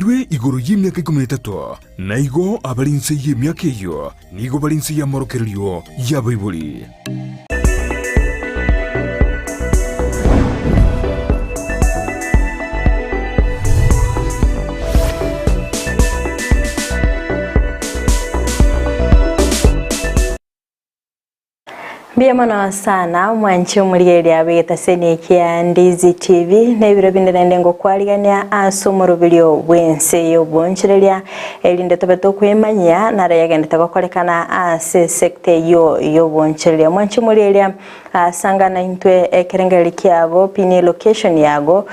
Barikirwe igoro y'emiaka ikomi na etato, na igo abare inse y'emiaka eyio nigo bare inse y'amorokererio y'abaibori. Mbuya mono sana omwanchi omorigereria bw'egetaseni eke ya Ndizi TV na ebiro binde naende ngokwarigania ase omoroberio bw'ense y'obonchereria erinde tobe tokwemanyia naro yagendete gokorekana ase esecta eyio y'obonchereria. Omwanchi omorigereria Asanga naintwe ekerengererio kiago, pin elocation yago,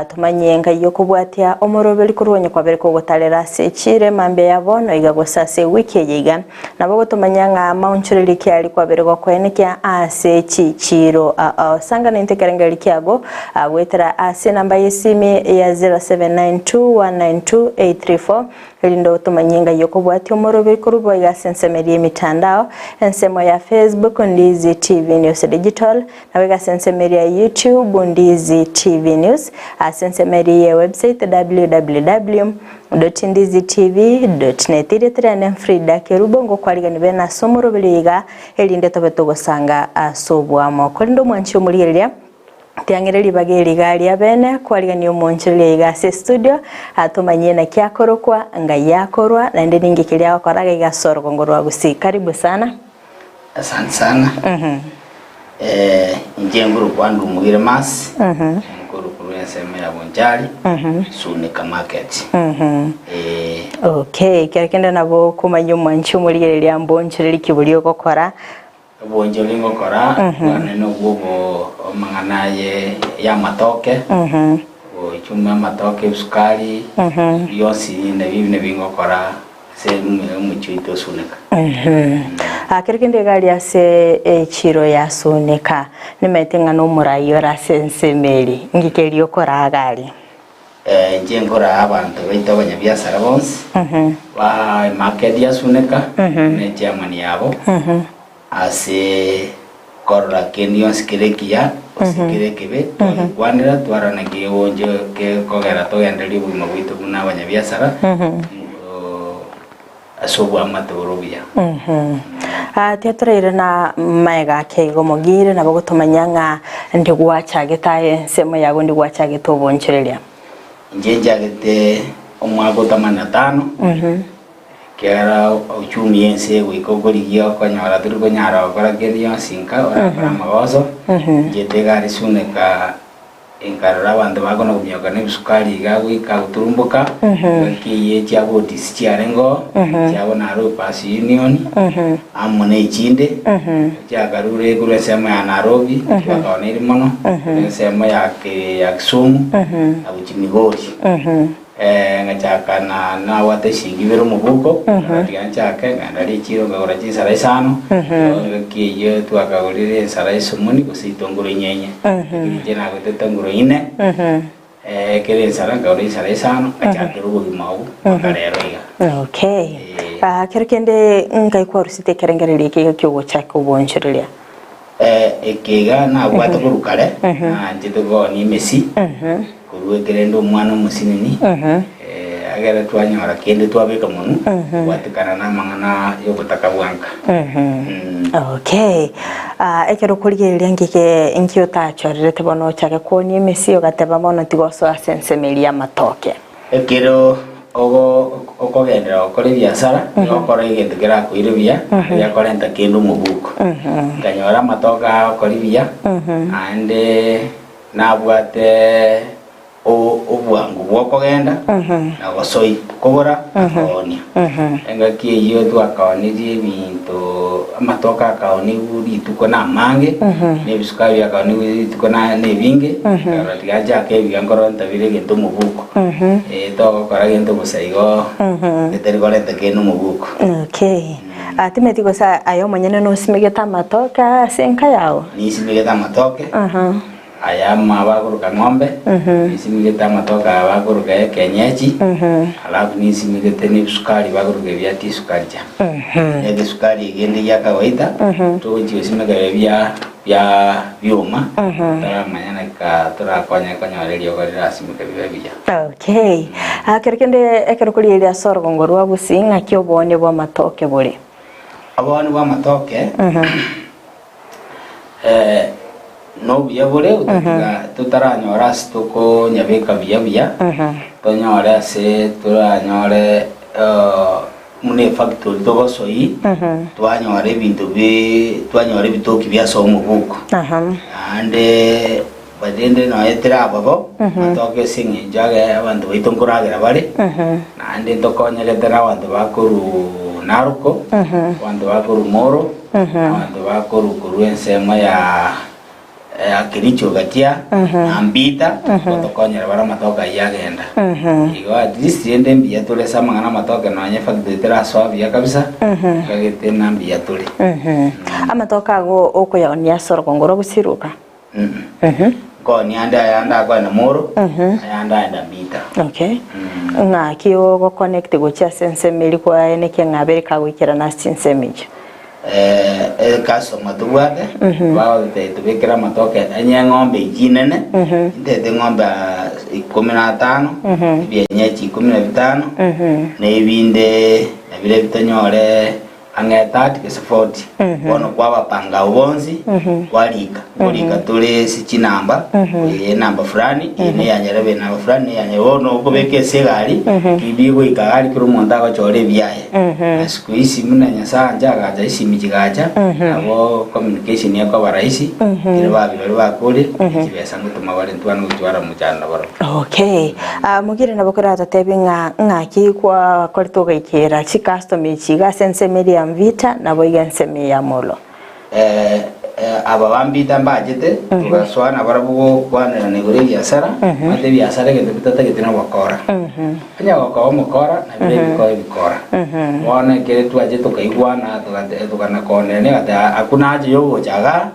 tomanye ngai okobwatia omoroberi korwa onye kwabere kogotarera ase echiro emambia ya bono iga gose ase ewiki eye iga. Nabo ogotomanyia ng'a amaonchorerio ki aria kwabere gokoenekia ase chichiiro. Sanga naintwe ekerengererio kiago goetera ase enamba y'esimi ya 0792192834. Erinde otomanye ngai okobwatia omoroberi korwa boigo ase ensemo eria y'emitandao, ensemo ya Facebook, Ndizi TV News Digital, naboigo ase ensemo eria ya YouTube, Ndizi TV News, ase ensemo eria ye website www.ndizitv.net. Erieta riane Frida Kerubo, ngokwarigani bene ase omoroberi oyo iga, erinde tobe togosanga ase oboamo. Korende omwanchi omorigereria, Tiang'ire ribaga eri iga ria bene kwarigania omoonchoreria iga ase estudio, atomanyie naki akorokwa, ngai akorwa, naende ninki keria agokora iga iga ase orogongo rwa Gusii. Karibu sana. Asante sana. Eh, inche nkorokwa Andrew Mugire Masi, nkorokwa rwa ensemo ya Bonchari, Sunika Market. Eh, Okay, kero kende nabo okomanya omwanchi omorigereria mbonchoreria ki boria ogokora. Obonchori ngokora bwane nobwo obo amang'ana aye y'amatoke, gochuma amatoke, ebisukari, bionsi nabio nabio ngokora ase omochie oito o Suneka. Kero kende iga aria ase echiro ya Suneka, nimaete ng'a nomorai ore ase ensemo eria, ngike eria okoraa iga aria? Inche nkoraa abanto baito abanyabiasara bonsi ba emarket ya Suneka na echairman yabo ase korora kende gionsi kere ekiya gose kere ekebe twagekwanera twarora naki kegoncha kegokogera togendererie obogima bwaito buna abanyabiasara ase oboamate bore obuya. Tiatoraire na maega ake igo omogire nabo gotomanya ng'a ndigwachagete aye ensemo yago ndigwachagete obonchoreria. Inche nchagete omwaka otamani na tano, ekiagera uchumi y'ense egoika okorigia okonyora tori konyara gokora kende gionsi nka orakore amagoso, nchete iga aria Suneka. Nkarora abanto bakona kominyoka nebisukari iga goika goturumboka, engaki eyio chia botisi chiarengeo, chiabo Nairobi Bus Union, amo na echinde, chiakarure korwa ensemo ya Nairobi, chiakaoneirie mono, korwa ensemo ya ki ya Kisumu, na gochia Migori. Ngachaka na nabwate eshiringi ibere omobuko, nkarora tiga nchake, nkaenda richiro nkagora chinsara isano, engaki eyio twakagorire ensara esumuni gose itongoro inyenye, lakini inche nagorete etongoro ine, ekero ensara nkagora ensara isano, ngachakera obogima obwo mpaka rero iga. Okay. Ah, kero kende nkai kwarusete ekerengererio eke iga kiogochaka obonchoreria? Eke iga nabwate korwa kare, nanchete koonia emesi, korwa ekero inde omwana omosinini, agere twanyora kende twabeka monwe, kobwatekana namang'ana yobotaka bwanka. Okay. Ah, ekero okorigereria ngike nki otachorerete bono ochake koonia emesi ogateba bono tiga osoe ase ensemo eria y'amatoke. Ekero okogenderera gokora ebiasara, nigo okora egento kerakoire buya, naende gekorenta kende omobuko. Nkanyora amatoke aya agokori buya, naende nabwate obwango bw'okogenda na gosoi kogora na koonia. Engaki eyio twakaonirie ebinto, amatoke akaonigwa rituko namange, na ebisukari biakaonigwa rituko na nebinge, nkarora tiga nchake ebiga nkorora ntabire egento omobuko. Togokora gento bosa igo, getari korenta kende omobuko. Okay. Ah, timanyeti gose aye omonyene nosimegete amatoke ase enka yao? Nisimegete amatoke. Aya abakoroka ng'ombe, ninsimigete amatoke aya abakoroka ekenyechi, alafu ninsimigete na ebisukari bakoroka ebia tisukari cha. Egesukari ekende gia kawaida, togochia gosimeka biria bia. Bia bioma, totaramanya naki ka torakonye konyora eriogo rirasimeke bibe buya. Okay. Ah, kero kende ekero korigereria ase orogongo rwa Gusii ng'aki oboonia bw'amatoke bore? Oboonia bw'amatoke eh, nobuya bore gotatiga totaranyora ase tokonyabeka buya buya, tonyore ase toranyore Buna efactory togosoi, twanyora ebinto bi twanyora ebitoki bia ase omobuko. Naende rende nonya teraba bo, matoke ase eng'encho age abanto baito nkoragera bare, naende ntokonyerete na abanto bakorwa Naroko, abanto bakorwa Moro, abanto bakorwa korwa ensemo ya Kericho gatia na Mbita, gotokonyera bare amatoke ayio agenda. Igo at least rende mbuya tore ase amang'ana amatoke nonya efactory terasoa buya kabisa, ekagete ng'a mbuya tore. Amatoke ago okoyaonia ase orogongo rwa gosiruka? Nkooni ande ayande akoenda Moro, ayande aenda Mbita. Okay. Ng'aki ogoconnect gochia ase ensemo eria kwaye naki ng'a abere kagoikerana ase chinsemo echio? Ekasoma tobwate, bagototebia tobekere amatoke onye eng'ombe eyio inene, intete eng'ombe ikomi na atano, ebienyeji ikomi na bitano, na ebinde nabire bitonyore ang'e 30 gose 40. Bono kwabapanga abwo bonsi, kwarika, nkorika tore ase chinamba, eye enamba fulani, eye neya nyarebe enamba fulani, neya nyarebe, bono okobeka ase egari, rigoika gari kera omonto agochora ebiaye. Na siku hizi buna Nyasae ancha agacha esimi chigacha, nabo communication ekoba rahisi, ekero babirori bakorire, chibesa ngotoma bare ntwane gotwara omochando nabarobwo. Okay. Ah, mogire nabo koratotebi ng'a ng'aki kwakorete ogaikera chicustomer echi iga ase ensemo eria ya Mvita nabo iga ensemo eye ya Molo. Aba ba Mvita mbachete, togasoa nabarabwo gokwanerana igoro y'ebiasara, omanyete ebiasara egento bitatagete nogokora. Onye gokoba omokora, nabire ebikoba ebikora. Bono ekere twachete tokaigwana, togate tokana koonerania agateba akwo nache yogocha igaa,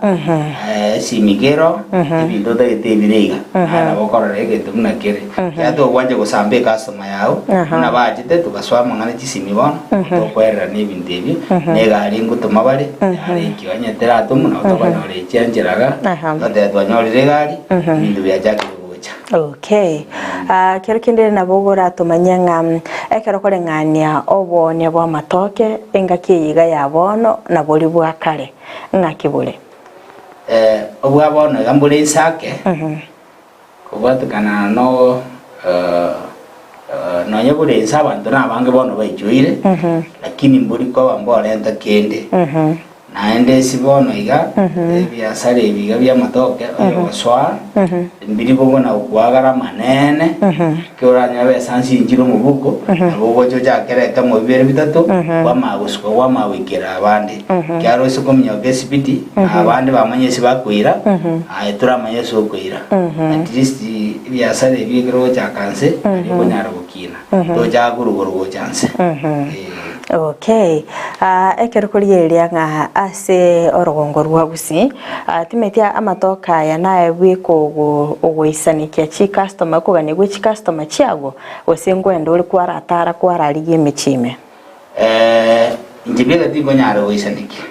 esimi kero, ebinto otagete ebire iga. Naye nabo okorora egento buna kere. Ekiagera togwancha gosamba ecustomer yao, buna bachete togasoa amang'ana chisimi bono, tokwererana ebinto ebio, na egari ngotoma bare, yarenkio onye teratomwa nabo tokonyora echia nchera igaa, totebe twanyorire egari, ebinto biachakire gocha. Okay. Ah, kero kende nabo ogoratomanye ng'a ekero koreng'ania oboonia bw'amatoke engaki eye iga ya bono na boria bwa kare, ng'aki bore? Eh, obwa bono iga mbore inse ake, kobwatekana no nonya bore inse abanto nabange bono baichoire, lakini mbori koba mborenta kende. Naende ase bono iga, ebiasara ebi iga bi'amatoke, oyogosoa, mbiri bobe na okoagara amanene, ekero oranyore esansi inchire omobuko, nabo ogocha ochakere ekemo bibere bitato, kwamanya gosuka kwamanya goikera abande. Ekiagera ase kominyoka esibiti, abande bamanye ase bakoira, aye toramanye ase okoira. At least ebiasara ebi ekero ogochaka nse, nari okonyara gokina, tochaka korwa igoro gocha nse. Eh. Okay, ah, ekero korigereria ng'a ase orogongo rwa Gusii, ah, timeti amatoke aya naye bweka ogo ogoisanekia chicustomer okogania gwe chicustomer chiago, gose nkoenda ore kwaratara kwararigia emechie ime? Eh, inche bweka tinkonyara goisanekia.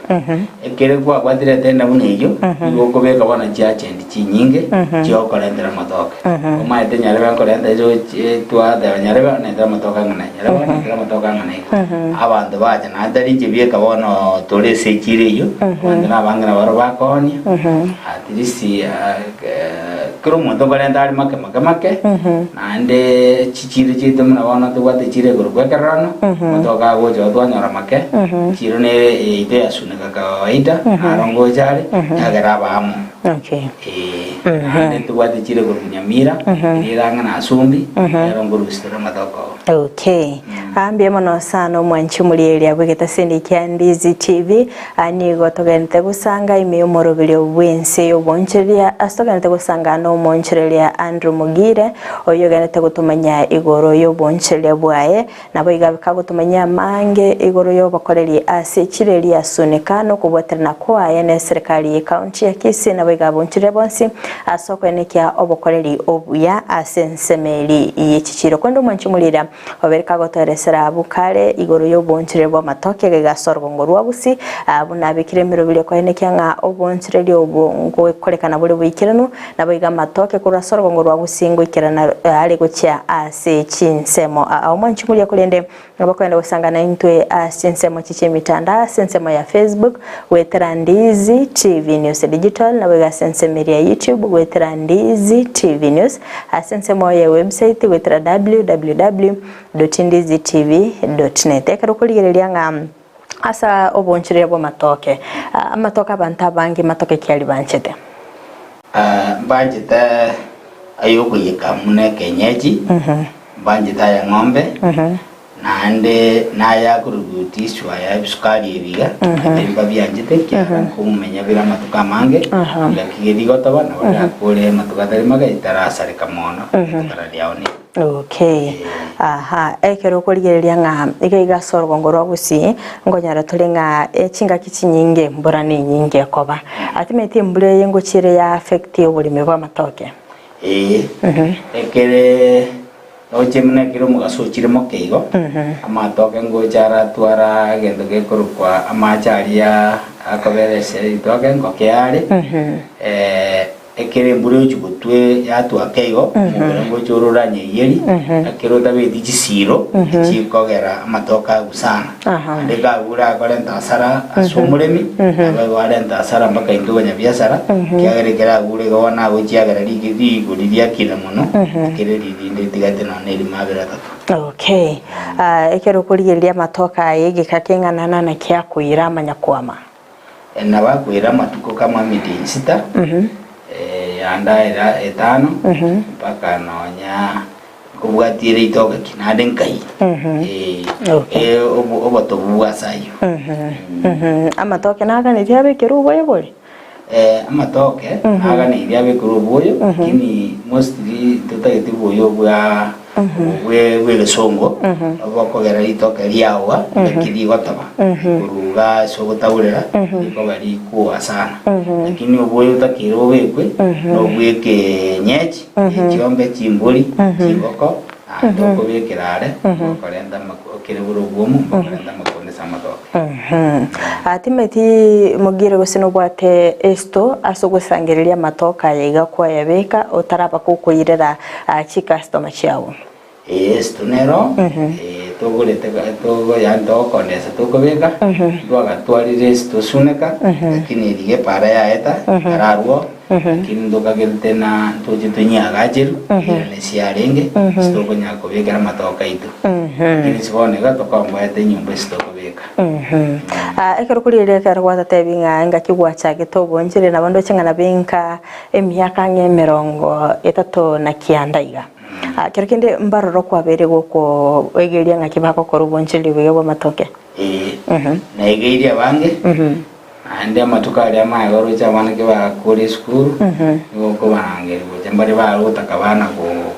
Ekere kwabwatire etenda buna eyio, nigo okobeka bono chiagent chinyinge chiokorentera amatoke. Omanyete nyarebe nkorenta iso twateba nyarebe onentere amatoke ang'ana iga, nyarebe onentere amatoke ang'ana iga. Abanto bacha naende tari inche bieka bono tore ase echiro eyio, abanto na abange nabo barabwo bakoonia, at least kera omonto nkorenta are make make make, naende chichiro chiaito buna bono tobwate echiro igoro kwa ekerorano, amatoke agocha igo twanyora make, echiro nere yaito yasuneka kawaida, naro ngocha are, yagera aba amo. Okay. Ee, naende ntobwate chire korwa Nyamira, eria ere ang'e na Asumbi, ero nkorusia tore amatoke oo. Okay. Ah, mbuya mono sana omwanchi omorieria bw'egetaseni kia Ndizi TV. Ah, nigo togenderete gosanga ime y'omoroberio bw'ense y'obonchoreria ase togenderete gosanga na omonchoreria Andrew Mogire oyio ogenderete gotomanya igoro y'obonchoreria bwaye Naboigo kagotomanyia amange igoro y'obokoreri ase echiro eria yasunika na okobwaterana kwaye neserikari ye county ya Kisii naboigo abonchorire bonsi ase okoenekia obokoreri obuya ase ensemo eri ye chichiro. Korende omwanchi omorira obeire kagotoeresera. Gokoeresera abwo kare igoro y'oboonchoreria bw'amatoke gaiga ase orogongo rwa Gusii, buna abekire emeroberio koenekia ng'a oboonchoreria obwo ngokorekana bore boikeranu, naboigo amatoke korwa ase orogongo rwa Gusii ngoikerana are gochia ase chinsemo. Ao mwanche moria korende Nabo okogenda gosangana intwe ase chinsemo echi chi'emitandao ase ensemo ya Facebook goetera Ndizi TV News Digital naboigo ase ensemo eria ya YouTube goetera Ndizi TV News ase ensemo ya website goetera www.ndizitv.net Ekero okorigereria ng'a ase obonchoreria bw'amatoke amatoke abanto abange matoke ki aria banchete? Mbanchete ayokoiyeka buna ekenyechi, mbanchete aya ng'ombe, naende naya akorurutishwa aya ebisukari ebi iga, nabio mbabianchete ekiagera nkomenya bire amatuko amange, engaki gerigotoba nabo rirakore amatuko atari make ritarasareka mono, rituko riao nigo. Okay. Aha, ekero okorigereria ng'a iga iga ase orogongo rwa Gusii, nkonyora tore ng'a chingaki chinyinge embura nenyinge ekoba. Atimeti embura eye ngochia ere ya affect oboremi bwa amatoke? Ee, ekere roche buna ekere omogaso ochire moke igo, amatoke ngocha aratwara egento gekorokwa amache aria akobera ase ritoke ngoke are, Ekero embura egochia gotwa yatwa ake igo, omobere ngocha ore oranyeiyerie, ekero otabeti chisiiro chikogera amatoke agusana. Naende kagure akorenta hasara ase omoremi, nabo igo arente hasara mpaka intwe abanyabiasara, ekiagera ekero agure igo bono agochiagera rigi rigori riakina mono, ekero ririnde ritigate nonya erimo abere atato. Okay. Ah, ekero okorigereria amatoke aya egeka keng'ana naki akoira amanya kwama? Nabakwere amatuko kama emetienyi sita, yanda era etano, mpaka nonya nkobwatiere ritoke ki, naende nkai. Okay. Obotobu bwa ase ayio. Amatoke naganetie abekerwe oboyo bore? Amatoke naganeiri abekerwe oboyo, lakini mostly totagete oboyo bwa bw'egesongo bokogera ritoke riaoa naki rigotoba koruga ase ogotaurera rikoba rikuoa sana. Lakini oboyo otakeire bobekwe nobw'ekenyechi, chiombe, chimbori, chingoko, naende okobekera are bokorenta okere bore obwomo bokorenta amakonde ase amatoke. Timothy mogire gose nobwate esito ase ogosangereria amatoke aya iga kwayabeka otaraba kokoirera chicustomer chiago. Ee, esito nero togorete yaani togokondesa tokobeka ntwagatwarire esito suneka lakini rigia epara yaeta ekararwo lakini ntokagerete na ntoche tonyeagacheru eirane siarenge ase tokonyara kobekera amatoke aito. Lakini ase bono iga tokomboete enyomba ase tokobeka. Ekero korigereria ekero gwatotebi ng'a engaki gwachagete obonchire nabo ndoche ng'a nabo enka emiaka ang'e emerongo etato na kianda iga. Kero kende mbaroro kwabeire gokoegeria ng'aki bagokora obonchoreri obuya bw'amatoke. Ee, naegeirie abange, naende amatuko aria amaye oroche abana ki bagakora esukuru, nigo okobarangeria gocha mbare bare gotaka bana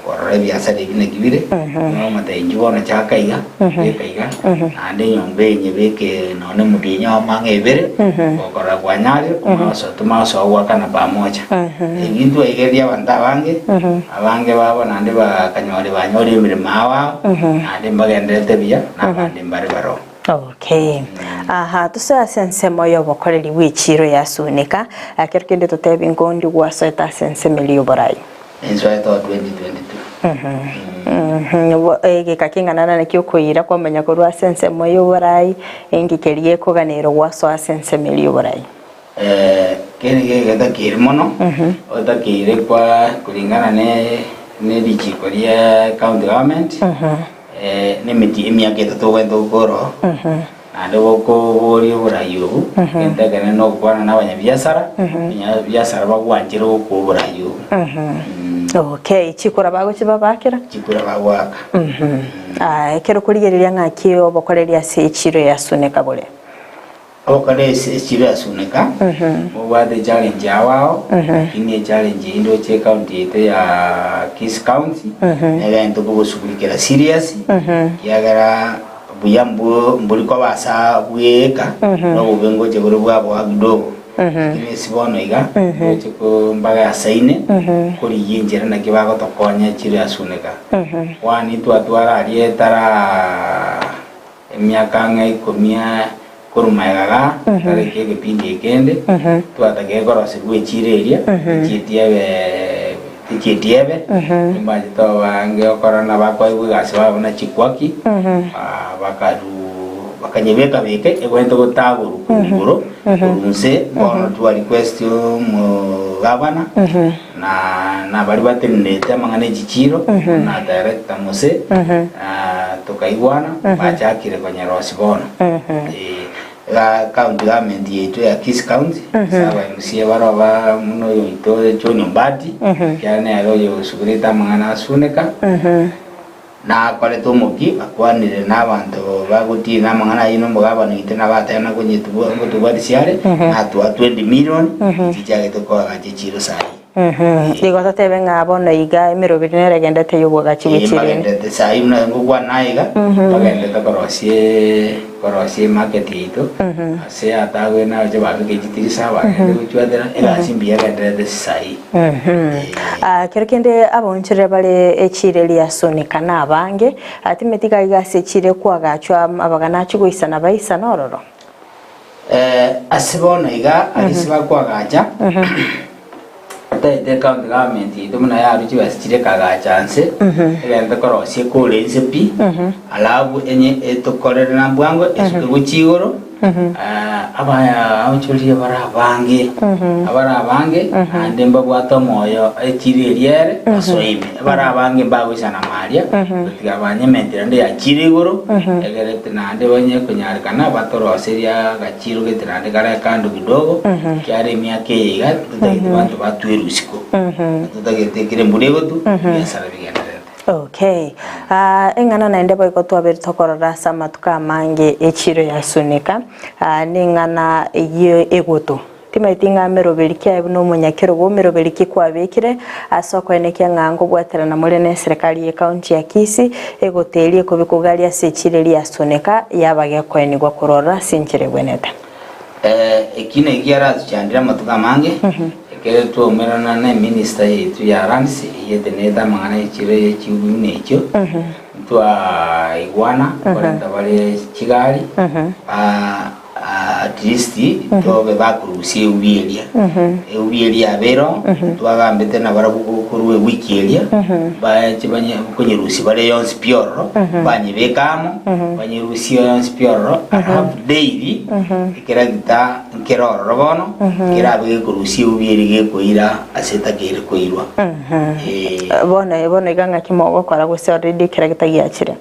korora ebiasara ebi naki bire, nigo okomotebia inchuo bono chaka iga, beka iga, naende enyomba eye nyebeke nonye omotienyi oyomo ang'e ebere, gokorora kwanyarire, tomanye gosoa goakana pamoja. Ebi ntwaigereria abanto abange, abange babo naende bakanyora banyorire emeremo ao ao, naende mbagendererete buya, na abande mbare baroo. Okay. Aha, tosoe ase ensemo y'obokoreri bw'echiiro ya Sunika. Ekero kende totebi ngondi gwasoete ase ensemo eria y'oborai. Ninsoete o 2022. Mhm, egeka king'ana naki okoira kwamanya korwa ase ensemo y'oborai, engika eria ekoganerwa gwasoa ase ensemo eria y'oborai. Keri getakeire mono, otakeire kwa kulingana ne ne richiko ria county government, nemeti emiaka etato ogwente gokora oo, naende gokoboria oborai obo, egento ekenene na ogokwana na abanyabiasara, abanyabiasara bagwanchere gokoa oborai obo. Okay, chikura bagochibabakera? Chikura bagoaka. Aya, ekero okorigereria ng'aki obokoreri ase echiro ya Suneka bore? Ogokora echiro ya Suneka, mobwate echallenge ao ao, lakini echallenge eyio ndoche ecounty yaito ya Kisii County, negento kogosugurikera serious, ekiagera buya mbu mbori koba asa bweka, na obobe ngocha bore bwaboa kidogo. Lakini ase bono iga, ndoche ko mbaga asaine, korigia enchera naki bagotokonya echiro ya Suneka. Kwani twatwara aria etara. Emiaka ang'e ikomi korwa magega igaa, tariki egepindi ekende, twatagete koroserigwa echiro eria, tichieti ebe tichieti ebe, nimbanchete abange okora nabakoegwa egasi babo buna chikwaki, bakaruu bakanyebeka beka egwenerete gotagorwa korwa igoro, korwa inse, bono twa request omogabana, na nabaria batenenerete amang'ana e chichiiro, buna director Mose, tokaigwana, bachakire konyerosia bono. Iga county government yaito ya Kisii County, ase aba MCA baroo ba buna oyo oito John Ombati, ekiagera nere oyosugerete amang'ana asuneka. Nakorete omokia, akwanire nabanto bagotiina amang'ana ayio nomogabane oito nabateba ngotobwatisia are, natoa 20 million echi chiagete koagacha echiiro saii. Igo totebe ng'a bono iga emeroberi nere egendete y'obwagachi bwe Ee, chiiro ime. mbagendete saii buna ngokwana naye iga, mbagendete korosia korosia emarket yaito, ase atagwe naroche babeke chitirisa bagende gochwatera, egasi mbuya egendererete saii. Kero kende abaonchoreri bare echiira eria yasunika nabange, timeti iga iga ase echiira ekwagachwa amabagana achie goisana baisane ororo. Ase bono iga aria ase bakwagacha, otagete ecounty government yaito buna yarwa chibesa chiria ekagacha nse, egente korosia ekore nse pi, alafu enye etokorere na bwango esuke gochia igoro. Abaonchoreria bare abange, abare abange, naende mbabwate omoyo echiro eria ere basoe ime. Abare abange mbagoisana maria, gotiga banyementi naende yachire igoro, egere naende banye konyarekana batoroserie agachiro gete naende kare kando kidogo, ekiagera emiaka eye iga totagete banto batwere isiko, totagete ekero embura egotwa, ebiasara bigendererete. Okay. Ah, eng'ana naende boigo twabeire tokorora ase amatuko amange echiro ya Sunika, ah, neng'ana eyio egoto. Timaeti ng'a meroberi ki aye buna omonyakerogo, meroberi ki kwabekire ase okoenekia ng'a nkobwaterana more ne eserekari ye county ya Kisii, egoto eria ekobekwa gari ase echiro eria ya Sunika yaba gekoenigwa korwa ororo ase enchera egwenerete. Eki nekio aratuchandire amatuko amange, ekero twaumerana na eminister yaito ya Lands eyio etenerete amang'ana ye chiro ye chiuguni buna echio, ntwaigwana korenta bare chigari at least tobe bakorusia eubi eria. Eubi eria yabeire oo, twagambete nabarabwo korwa ewiki eria, bache banye konyerusia bare yonsi pi ororo, banyebeka amo, banyerusie yonsi pi ororo, alafu daily, ekeragita nkere ororo bono, kerabe gekorusia eubi eria gekoira ase etakeire koirwa. Eh. Bono bono iga ng'aki mogokora gose already ekeragita giachire?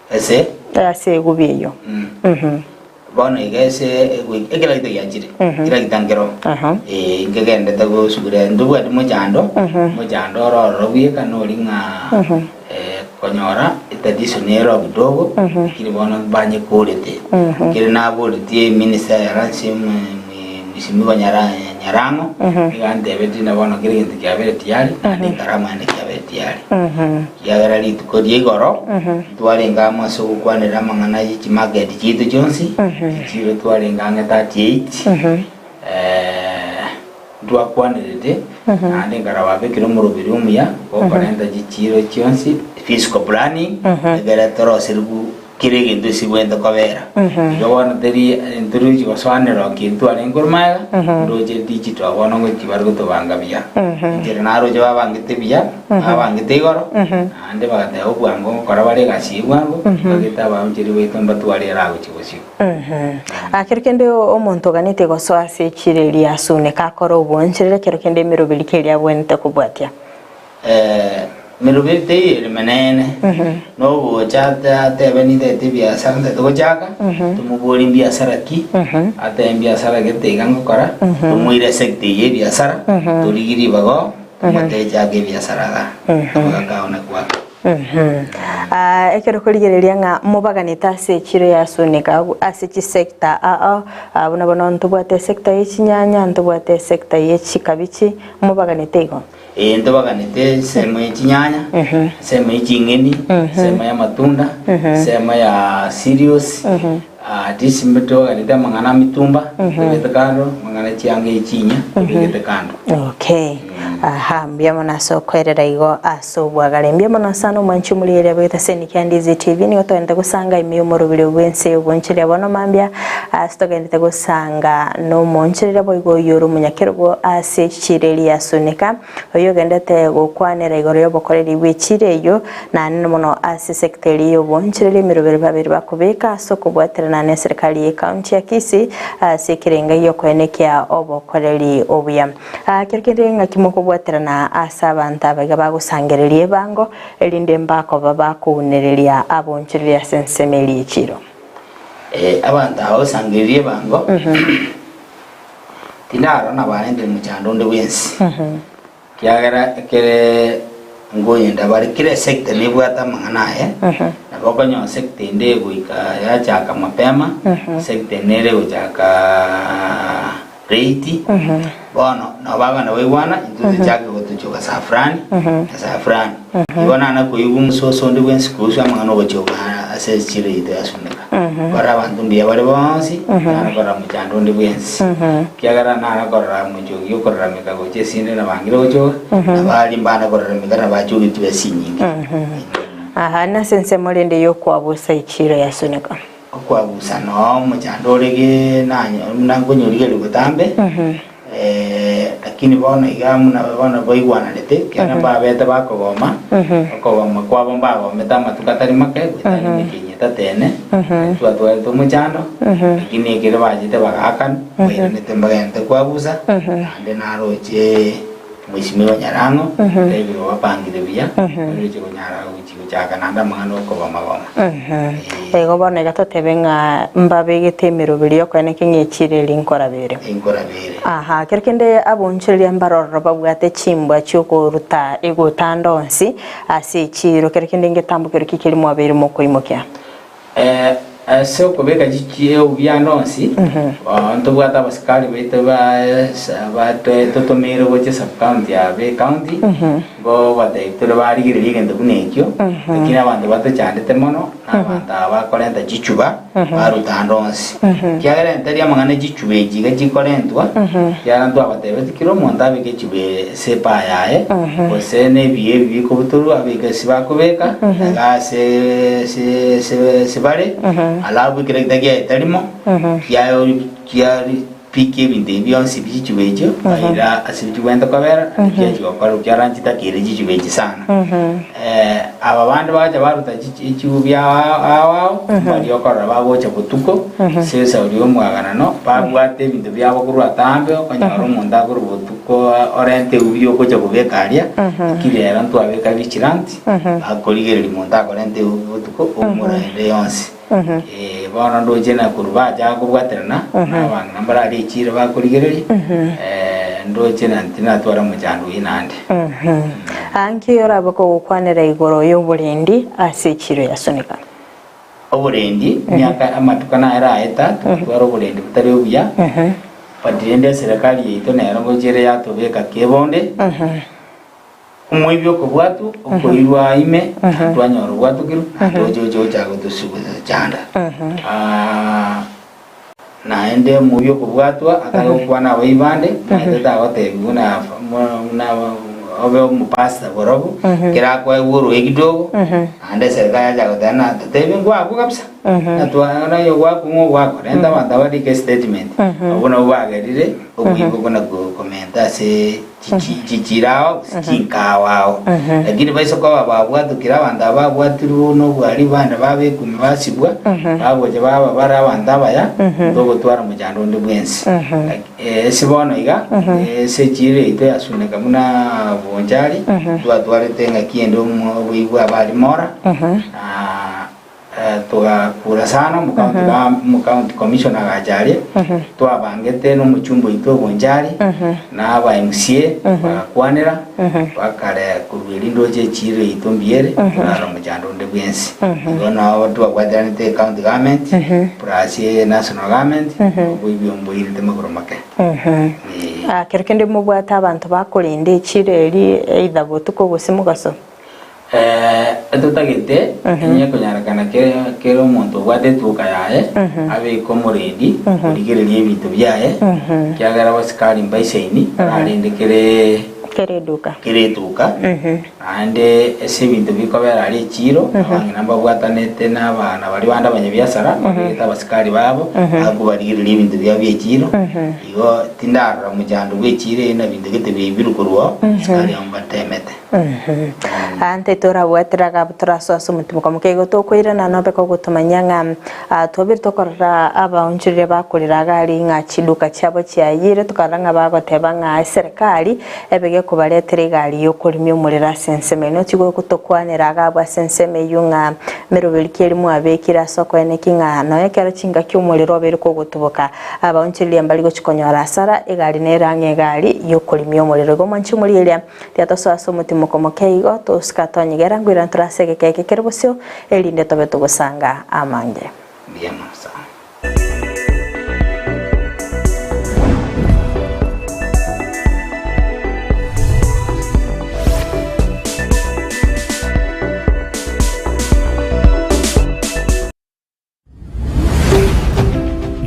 Ase? Ase egubi eyio. Bono iga ase ekeragita giachire, ekeragita nkero, eh, nkegendete gosugura ntobwati mochando, mochando oro ororo bweka nori ng'a konyora etatiso nero kidogo, lakini bono banyekorete. Ekere naboretie eminister ya lands mheshimiwa Nyarang'o, nigo antebetie buna bono kera egento kiabeire tiyari, naende ekarama yane kiabeire tiyari. Ekiagera rituko ria igoro ntwarenge amo ase ogokwanera amang'ana ye chimarket chiaito chionsi, chichiro twarenge ang'e 38, ntwakwanerete, naende nkarababekera omoroberi omuya bw'okorenta chichiro chionsi, physical planning, ekere toroserigwe Kera egento ase bwente kobera. Igo bono teri ntoruchi gosoanera ki ntwarenge korwa magega, ndoche digital bono ngochi bare gotobanga buya. Enchera naroche babangete buya, babangete igoro, naende bagateba obwango ngokora bare egasi eye bwango, bagete abaonchori baito mbatware ere agochia bosio. Kero kende omonto oganetie gosoa ase echiro eria asuneka akore oboncherere, kero kende emeroberi ki eria abwenerete kobwatia? Meroberi teiyo ere menene, nogocha atebe nintagete ebiasara ntagete gochaka, tomoborie mbiasara ki, atebe mbiasara gete iga ngokora, tomoire esector eyio ya ebiasara, torigie ribaga oo, tomotebie chaka ebiasara igaa, tobagakaone kwake. Ekero okorigereria ng'a mobaganete ase echiro ya Sunika ase chisector aa buna bono ntobwate esector ye chinyanya, ntobwate esector ye chikabichi, mobaganete igo? Ee, ntobaganete ensemo ye chinyanya, ensemo ye ching'eni, ensemo y'amatunda, ensemo ya cereals, at least ntobaganete amang'ana a mitumba, tobegete kando, amang'ana chianga echinya, tobegete kando. Okay. Aha, mbuya mono ase okoerera igo ase obwagare. Mbuya mono sana omwanchi omorigereria bw'egete ase Nikia Ndizi TV. Nigo togenderete gosanga ime y'omorobiri bw'ense y'obonchereria bono mambia ase togenderete gosanga nomoonchereria boigo oyio ore omonyakerogo ase chiira eria yasunika, oyio ogenderete gokwanera igoro y'obokoreri bwe chiira eyio, naende mono ase sector eria y'obonchereria emeroberi babere bakobeka ase okobwaterana neserikali y'ecounty ya Kisii ase ekerenga gi'okoenekia obokoreri obuya. Kero kende ng'aki mokobwaterana ase abanto aba iga bagosangereria ebango, erinde mbakoba bakounereria abonchoreria ase ensemo eria y'echiiro. Abanto aba bagosangereria ebango, tindarora nabarentire mochando onde bwensi, ekiagera ekere nkoyenda bare kera esector nebwate amang'ana aye, nabo okonyora sector ende egoika yachaka mapema, sector ende nere egochaka Rate, bono nabo abana baigwana, intwe tochake gotochoka saa fulani na saa fulani. Igo nana koigwa omososo onde bwensi kuhusu amang'ana ogochoka ase echiro yaito ya Suneka. Korora abanto mbuya bare bonsi, nana korora mochando onde bwensi. Ekiagera nana korora mochogi okorarameka gocha esinde nabangire gochoka, nabaria mbana korarameka nabachogire chibesa chinyinge. Aha, nase ensemo rende y'okwabusa echiro ya Suneka. Okwagusa noo omochando ore ge buna nkonyorigereria botambe, lakini bono iga buna bono baigwananete, ekiagera mbabete bakogoma, okogoma kwabo mbagomete amatuko atari make, goetania emetienyi etato ene, twatwarete omochando, lakini ekero bachete bagaakana, bairanete mbagenderete kwagusa, naende naroche Mheshimiwa Nyarang'o, tebiwa bapangire buya, baroche konyara gochi gochaka naende amang'ana okogoma-goma. Ee. Igo bono iga totebe ng'a mbabegete emeroberi y'okoeneka ng'a echiro eria nkorabere. Nkorabere. Aha, kero kende abonchoreria mbarororo babwate chimbwa chi'okoruta egotanda onsi ase echiiro, kero kende ngetambo kerokio keria mwabeire mokoimokia. Ase okobeka chibianda onsi, ntobwate abasikari baito totomeire gocha esub-county ya Bay County, ngobatebia tore barigereria egento buna ekio, lakini abanto batochandete mono na abanto aba bakorenta chichuba baruta ande onsi. Ekiagera entari amang'ana e chichuba echi iga chikorentwa, ekiagera ntwabatebetie kera omonto abeke echuba ase epaa yaye, gose na ebiyo ebi bikobutorwa abeke ase bakobeka, iga ase ase ase ase bare, alafu ekero ekio kiaeta rimo, kiaye kiari piki ebinto ebi bionsi bi chichuba echio, baira ase chibwente kobera, naende chiachi gokorwa ekiagera nchitakeire chichuba echi sana. Aba bande bagacha baruta chiubi ao ao, mbaria okorora bagocha botuko, ase esauri y'omwaganano, babwate ebinto biabo korwa atambe, okonyora omonto akorwa botuko orente eubi ogocha kobeka aria, lakini rero ntwabeka vigilant, bakorigereria monto akorenta eubi botuko, oumora ende yonsi. Bono ndoche na korwa bachaka kobwaterana, na abang'ina mbararia echiira bakorigereria, ndoche na tinatwara omochando oyio naende. Nki orabe kogokwanera igoro y'oborendi ase echiro ya Sunika? Oborendi, emiaka amatuko nayere aeta, togotwara oborendi botari obuya, but rende eserekari yaito nero ngochia ere yatobeka kebonde, omoibi okobwatwa, okoirwa ime, twanyora obwatokirwe, naende oche oche ocha gotochanda. Naende omoyio okobwatwa atare gokwana abaibi bande, naende tagotebiwa buna buna obe omopastor borobwo, ekero akoegwa oroe kidogo, naende eserikari yacha goteba ng'a totebi ngwakwa kabisa, natwa naye ogwakwa ng'a ogwakwa, renta abanto abarike estatement, abwo nabwo bagerire oboibi obwo na komenta ase. Chichirao gose chinkao ao. Lakini baise koba babwatokire abanto aba babwatirwe nobwari bande baba ekumi basibwa, bagocha baba bare abanto abaya, ntogotwara mochando onde bwensi. Ase bono iga, ase echiira yaito yasuneka buna bonchari, ntwatwarete engaki ende oboibwa abare mora, na Togakura sana, omocounty commissioner agacha aria, twabangete na omochumba oito obonchari, na aba MCA bagakwanera, bakare korwa erio ndoche echiiro yaito mbuya ere, torara omochando onde bwensi. Igo nabo twabwateranete ecounty government, plus national government, oboibi mboirete magoro make. Eeh. Kero kende mobwate abanto bakorenda echiiro eria either botuko gose mogaso? Etotagete enye konyarekana kera omonto obwate etuka yaye abeke omorendi origereria ebinto biaye, ekiagera abasikari mbaisaini bararende kere. Kera eduka. Kera eduka, naende ase ebinto bikobera aria echiro, abang'ina mbabwatanete na abana baria bande abanyabiasara, babegete abasikari babo, bakobarigereria ebinto biabo bia echiro, igo tindarora mochando bwa echiro eyio na binto gete biaibirwe korwa oo, abasikari abwo mbatemete. Ante torabwatera iga abwo torasoa ase omotimoko moke igo tokoirana nobe kogotomanyia ng'a ah, twabire tokorora abaonchoreria bakorera iga aria ng'a chiduka chiabo chiayire tokarora ng'a bagoteba ng'a eserekari ebe gekobaretera egari yokorimia omorero ase ensemo eye. Nochi gotokwanera iga abwo ase ensemo eyio ng'a meroberi ki eria mwabekire ase okoeneki ng'a nonya ekero chingaki omorero obeire kogotuboka abaonchoreria mbari gochi konyora asara egari nere ang'e egari yokorimia omorero. Igo mwanche omorigereria Tiga tosoe ase omotimoko moke igo, tosika tonyegera, nkoirana tore ase egeka eke kere bosio, erinde tobe togosanga amange. Mbuya mono sana.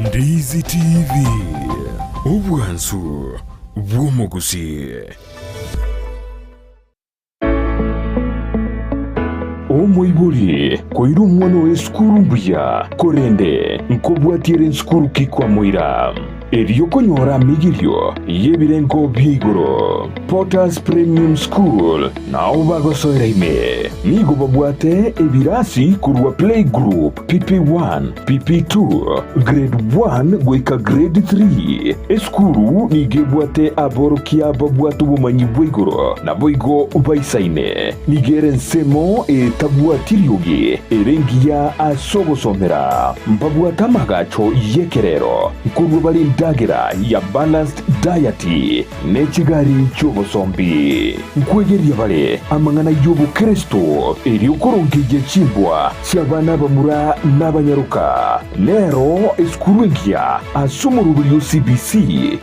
Ndizi TV, obwansu bw'omogusii. Omoibori koira omwana oye esukuru mbuya, korende nkobwatia ere nsukuru ki kwamoira? Erio konyora amigirio y'ebirengo bia igoro, Potter's Premium School nao bagosoera ime. Nigo babwate ebirasi korwa Playgroup, PP1, PP2, Grade 1 goika Grade 3. Esukuru nigo ebwate aborokia babwate obomanyi bwa igoro naboigo baisaine. Nigo ere ensemo etabwati riogi ere engiya ase ogosomera. Mbabwate amagacho y'ekerero, nkorua bare endagera ya balanced diet ne chigari chi'obosombi. Nkwegeria bare amang'ana y'obokeresto erio korongeyia chimbwa chi'abana abamura n'abanyaroka. Nero esukuru engiya ase omoroberi o CBC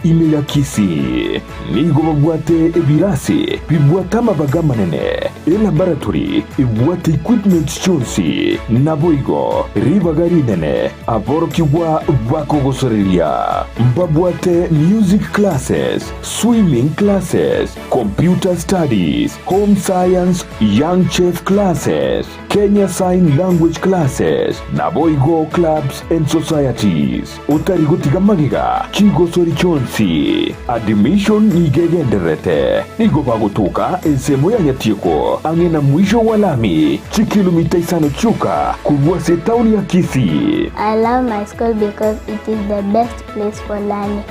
ime ya Kisii. Nigo babwate ebirasi bibwate amabaga amanene, elaboratory ebwate equipment chionsi, naboigo ribaga rinene aborokigwa bakogosoreria. Mbabwate music classes, swimming classes, computer studies, home science, young chef classes, Kenya Sign Language classes, naboigo clubs and societies. Otari gotiga magega chigosori chionsi. Admission nigo egendererete. Nigo bagotoka ensemo ya Nyatieko ang'e na mwisho wa lami, chikilomita isano chioka korwa ase etaoni ya Kisii. I love my school because it is the best place for learning.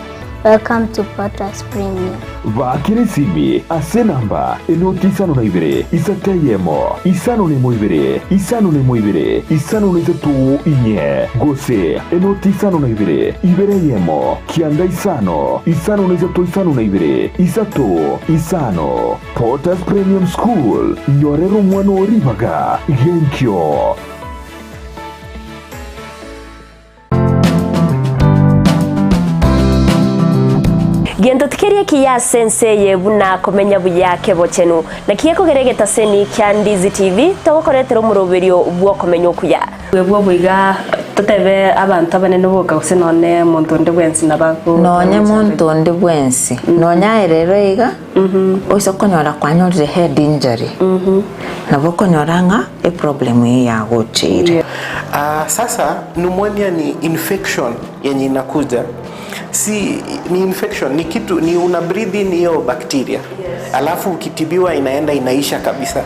Welcome to Potters Premium. Baakera esimi ase enamba enoti isano na ibere, isato eyemo, isano nemo ibere, isano nemo ibere, isano na isato inye, gose enoti isano na ibere, ibere eyemo, kianda isano, isano na isato isano na ibere, isato, isano. Potters Premium School, nyorera omwana oo ribaga genkio. Gento tikeri ekiya ase ense eye buna komenya buya kebochenu. Naki gekogera egetaseni kia Ndizi TV togokoretera omoroberio bw'okomenya okuya. Bwebwo boiga totebe abanto abanene boka gose nonye omonto onde bwensi nabo ago Nonye monto onde bwensi, nonye aye rero iga, oise konyora kwanyorire head injury, nabo okonyora ng'a eproblem eye yagocheire. Ah, sasa pneumonia ni infection yenye inakuja si ni infection ni kitu ni una breathe in hiyo bacteria alafu ukitibiwa inaenda inaisha kabisa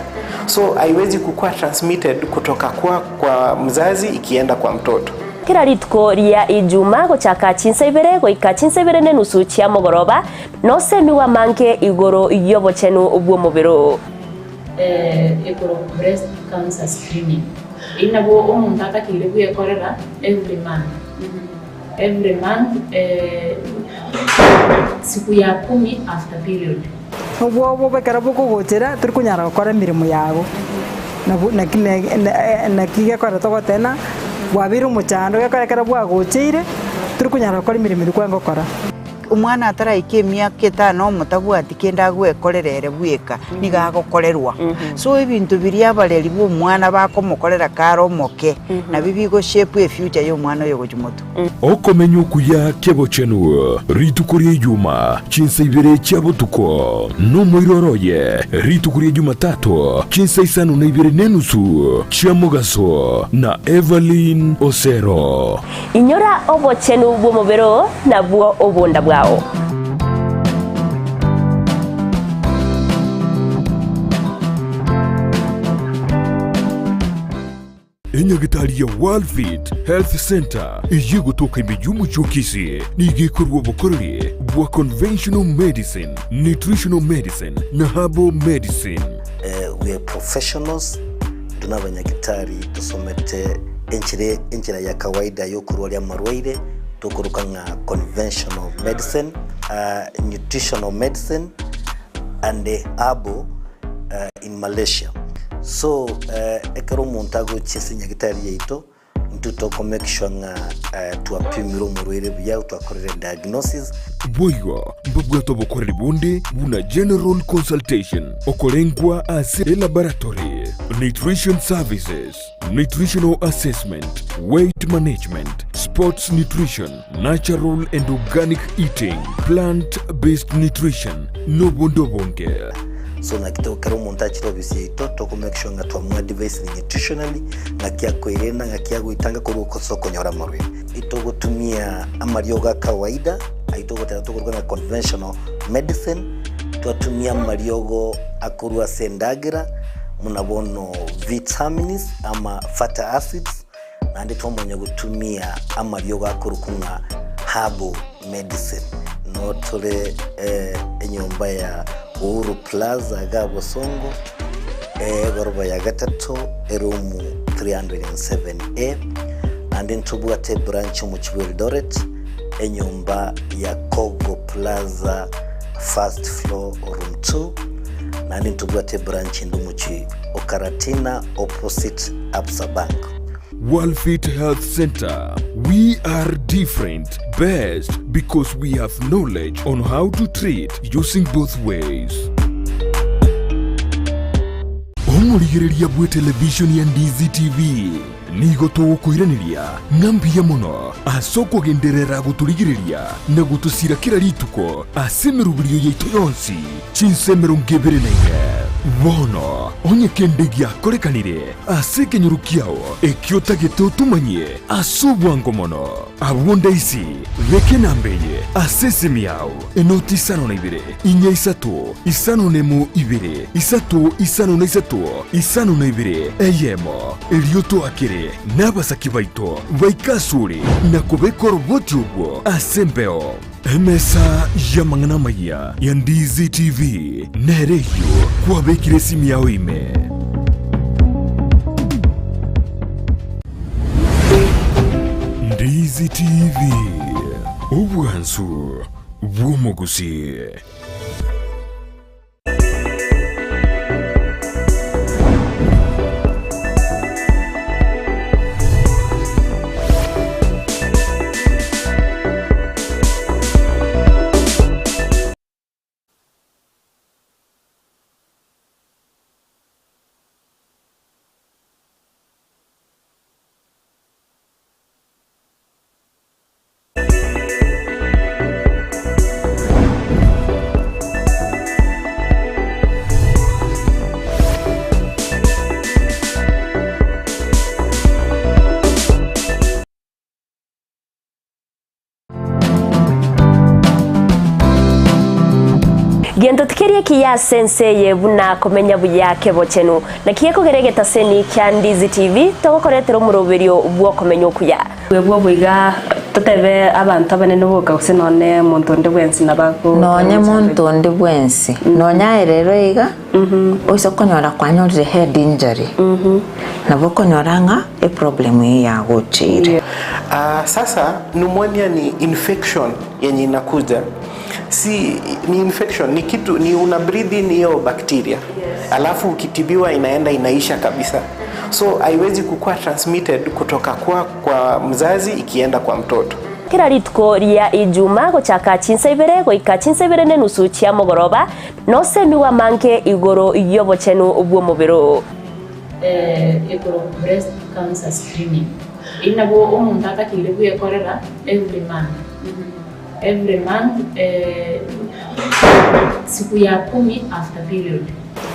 so haiwezi kukua transmitted kutoka kwa, kwa mzazi ikienda kwa mtoto Kera rituko ria Ijuma gochaka chinsa ibere goika chinsa ibere nenusu chia mogoroba, Nosemigwe amange igoro y'obochenu bw'omobere oo. Ekorokwa breast cancer screening. Eyio nabo omonto atakeire bwekorera every month, every month siku ya kumi after period. Obwoba obo ekero bokogochera tori konyara gokora emeremo yago, nabo naki naki gekogera togoteba ng'a bwabeire omochando gekogera ekero bwagocheire tori konyara gokora emeremo eria kwarenge gokora. Omwana ataraika emiaka etano omo tabwati kende agwekorera ere bweka, nigo agokorerwa. So ebinto biria abareri ba omwana bakomokorera kare omoke, nabio bigo shape efuture ya omwana oyo gochia motwe. Okomenya okuya kebochenu rituko ria Ijuma chinsa ibere chia botuko, nomoiroro oye rituko ria Jumatato chinsa isano na ibere nenusu chia mogaso na Evelyn Osero. Inyora obochenu bw'omobere oo nabwo obonda bwao. Enyagitari ya Worldfit Health Centre eyio egotoka ime y'omochie o Kisii nigo ekorua obokoreri bwa conventional medicine, nutritional medicine na herbal medicine. We are professionals, intwe nabanyagitari tosomete enchera enchera ya kawaida yokorwaria amarwaire tokoroka ng'a conventional medicine, nutritional medicine and herbal in Malaysia. So ekero omonto agochia ase enyagitari yaito, intwe toko make sure ng'a twapimire omorwaire buya, twakorire diagnosis. Boigo mbabwate obokoreri bonde buna general consultation, okorengwa ase elaboratory, nutrition services, nutritional assessment, weight management, sports nutrition, natural and organic eating, plant based nutrition, nobonde obonge. So naki to ekero omonto achire ofisi yaito toko make sure ng'a twamoadvisire nutritionally, ng'aki akoirena, ng'aki agoitanga korwa ase okonyora amarwaire. Itogotumia amariogo a kawaida, ayio togoteba tokoruga ng'a conventional medicine, twatumia amariogo akorwa ase endagera, buna bono vitamins ama fatty acids, naende twamanya gotumia amariogo akorokwa ng'a herbal medicine. Noo tore enyomba ya Uhuru Plaza igaa Bosongo, egoroba ya gatato, eroom 307A, naende ntobwate ebranch omochie bwa Eldoret, enyomba ya Kogo Plaza first floor room 2, naende ntobwate ebranch ende omochie o Karatina opposite Absa Bank. Worldfit Health Centre, We are different, best because we have knowledge on how to treat using both ways. Omorigereria bw'etelevishoni ya Ndizi TV nigo togokoiraneria ng'a mbuya mono ase okogenderera gotorigereria na gotosira kera rituko ase emeroberio yaito yonsi chinsa 24. Bono onye kende giakorekanire ase ekenyoro kiao ekio otagete otomanyie ase obwango mono, abwo ndaisi beka enamba eye ase esimi yao, enoti isano na ibere, inya isato, isano na emo ibere, isato isano na isato, isano na ibere, eyemo, erio toakere nabasaki baito baike asore na kobeka oroboti obwo ase embeo. Emesa y'amang'ana amayia ya Ndizi TV nere eyio kwabekire esimi yao ime. Ndizi TV, obwansu bw'omogusii. Gento tikeri ekiya ase ense eye buna komenya buya kebochenu. Naki gekogera egetaseni kia Ndizi TV togokoretera omoroberio bw'okomenya okuya. Bwebwo boiga totebe abanto abanene boka gose nonye monto onde bwensi nabo ago Nonye monto onde bwensi, nonye aye rero iga, oise konyora kwanyorire head injury, nabo okonyora ng'a eproblem eyio yagocheire. Sasa pneumonia ni infection yenye inakuja si ni infection ni kitu ni una breathe in hiyo bacteria alafu ukitibiwa inaenda inaisha kabisa so haiwezi kukua transmitted kutoka kwa, kwa mzazi ikienda kwa mtoto. Kera rituko ria Ijuma gochaka chinsa ibere goika chinsa ibere nenusu chia mogoroba, nosemigwe amange igoro y'obochenu bw'omobere oo. Igoro breast cancer screening. Eyio nabo omonto atakeire bwekorera every month. Every month siku ya kumi after period.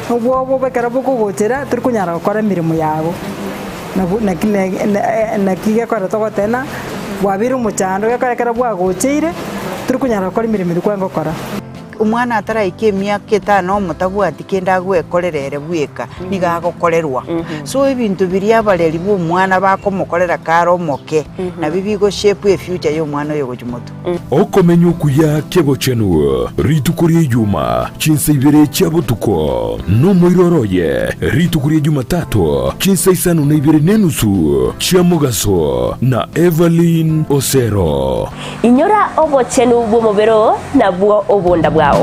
Obwoba ekero bokogochera tori konyara gokora emeremo yago, nabo naki naki gekogera togotena bwabeire omochando gekogera ekero bwagocheire tori konyara gokora emeremo eria kwarenge gokora. Omwana ataraika emiaka etano omotabwati kende agwekorera ere bweka, nigo agokorerwa. So ebinto biria abareri ba omwana bakomokorera kare omoke, nabio bigo shape efuture ya omwana oyo gochia motwe. Okomenya okuya kebochenu rituko ria Ijuma chinsa ibere chia botuko, nomoiroro oye rituko ria Jumatato chinsa isano na ibere nenusu chia mogaso na Evelyn Osero. Inyora obochenu bw'omobere oo, nabwo obonda bwao.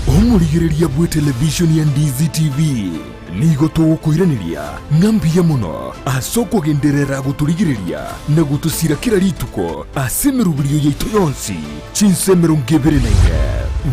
Omorigereria bw'etelevishoni ya Ndizi TV nigo togokoiraneria ng'a mbuya mono ase okogenderera gotorigereria na gotosira kera rituko ase emeroberio yaito yonsi chinsa 24.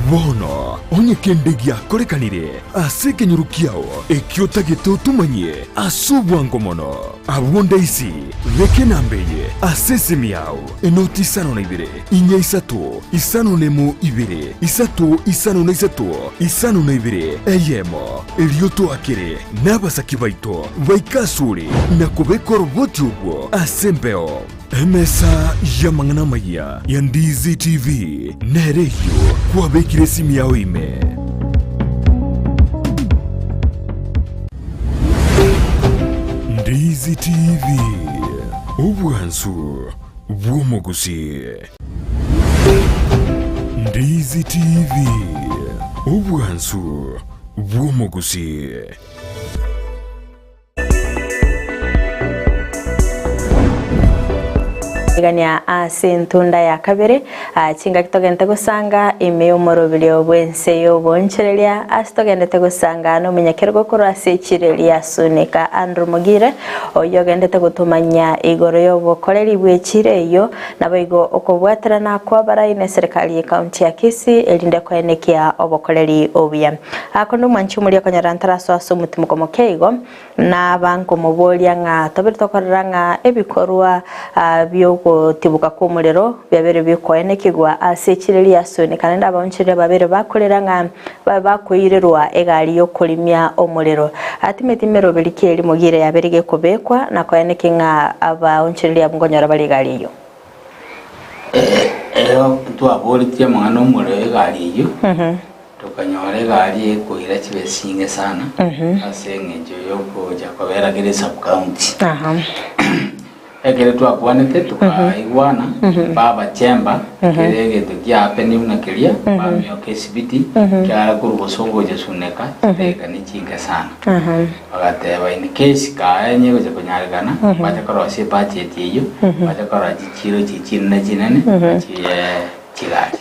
Bono onye kende giakorekanire ase ekenyoro kiao ekio otagete otomanyie ase obwango mono, abwo ndaisi beka enamba eye ase esimi yao, enoti isano na ibere, inya isato, isano nemo ibere, isato isano na isato, isano na ibere, eyemo. Erio toakere nabasaki baito baike asore na kobeka oroboti orwo ase embeo. Emesa y'amang'ana amayia ya Ndizi TV nere eyio kwabekire esimi yao ime. Ndizi TV, obwansu bw'omogusii. Ndizi TV, obwansu bw'omogusii. Igania ase entunda ya kabere, aa chingaki togente gosanga ime y'omoroberio bw'ense y'oboonchoreria, ase togendete gosanga nomonyakerogo korwa ase echire ria Sunika Andrew Mogire, oyio ogendete gotomanya igoro y'obokoreri bw'echire eyio, naboigo okobwaterana kw'abarai n'eserekari y'ecounty ya Kisii erinde koenekia obokoreri obuya. Akonde omwanchi omoria okonyora ntarasoa ase omotimoko moke igo, Naba nkomoboria ng'a tobere tokorora ng'a ebikorwa bi'ogotibuka kw'omorero biabeire bikoenekigwa ase echire riasunika, naende abaonchoreria babere bakorera ng'a babe bakoirerwa egari y'okorimia omorero. Atimeti meroberi ki erimo giire yabeire gekobekwa, na koeneki ng'a abaonchoreria abwo nkonyora bare egari eyio. Ero ntwaboretie amang'ana omorero egari eyio. Tokanyora egari ekoira chibe chinge sana ase eng'encho yogocha kobera kera esub county. Ekero twakwanete tokaigwana baba chemba kera egento kia happen buna keria bamioka esibiti kiara korwa bosongo gocha suneka chidakika ne chinke sana. Bagateba in case kaye onye egocha konyarekana bache korosia ebudget eyio bache korora chichiro chiria chinene chinene chiye chigari.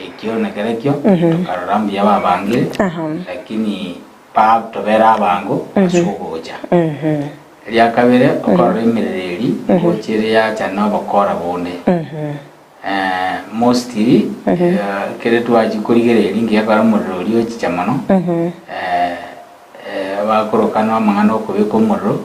Ekio nakerekio tokarora mbuya babangire, lakini ba tobere abango ase ogocha. Eria kabere okorora emerero eri gocha ere yacha na obokora bonde. Mostly ekere twachia korigereria ngiya omorero oria ochicha mono. Bakorokana amang'ana okobeka omorero,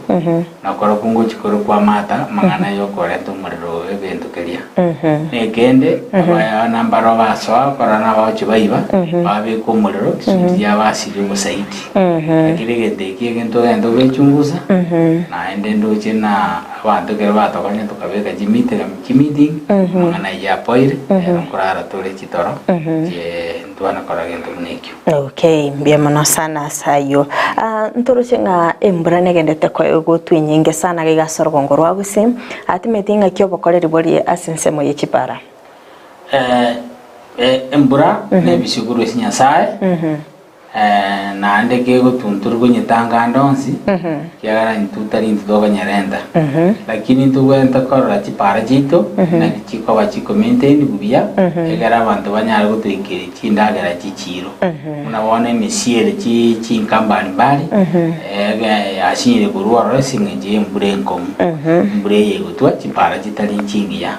na korokwo ngochia korokwa amata, amang'ana y'okorenta omorero oyo egento keria. Na ekende, abana mbaroo basoa korora nabagochia baiba, babeka omorero, chisuti chiabo basiria obosaidi. Lakini egento eki egento ogende ogechungusa, naende ndoche na abanto ekero batokonya tokabeka chimiti chimeeting, amang'ana ayio apoire, rero nkorara tore chitoro, chie ntwana korora gento buna ekio. Okay, mbuya mono sana ase ayio. Ah, ntoroche ng'a embura negendete ko- gotwa enyinge sana iga ase orogongo rwa Gusii, atimeti ng'aki obokoreri borie ase ensemo ye chipara? Eh, eh, embura nebisio korwa ase Nyasaye. Naende kegotunturwa konyetanga ande onsi, ekiagera intwe tari intwe tokonyerenta. Lakini ntobwenerete korora chipara chiaito naki chikoba chikomaintainigwa buya, egere abanto banyare gotoikeria chindagera chi'chiiro. Buna bono emesie ere chi chinka mbali mbali, ege yasinyire korwa ororo ase eng'encho y'embura enkong'u. Embura eye egotwa chipara chitari chingiya.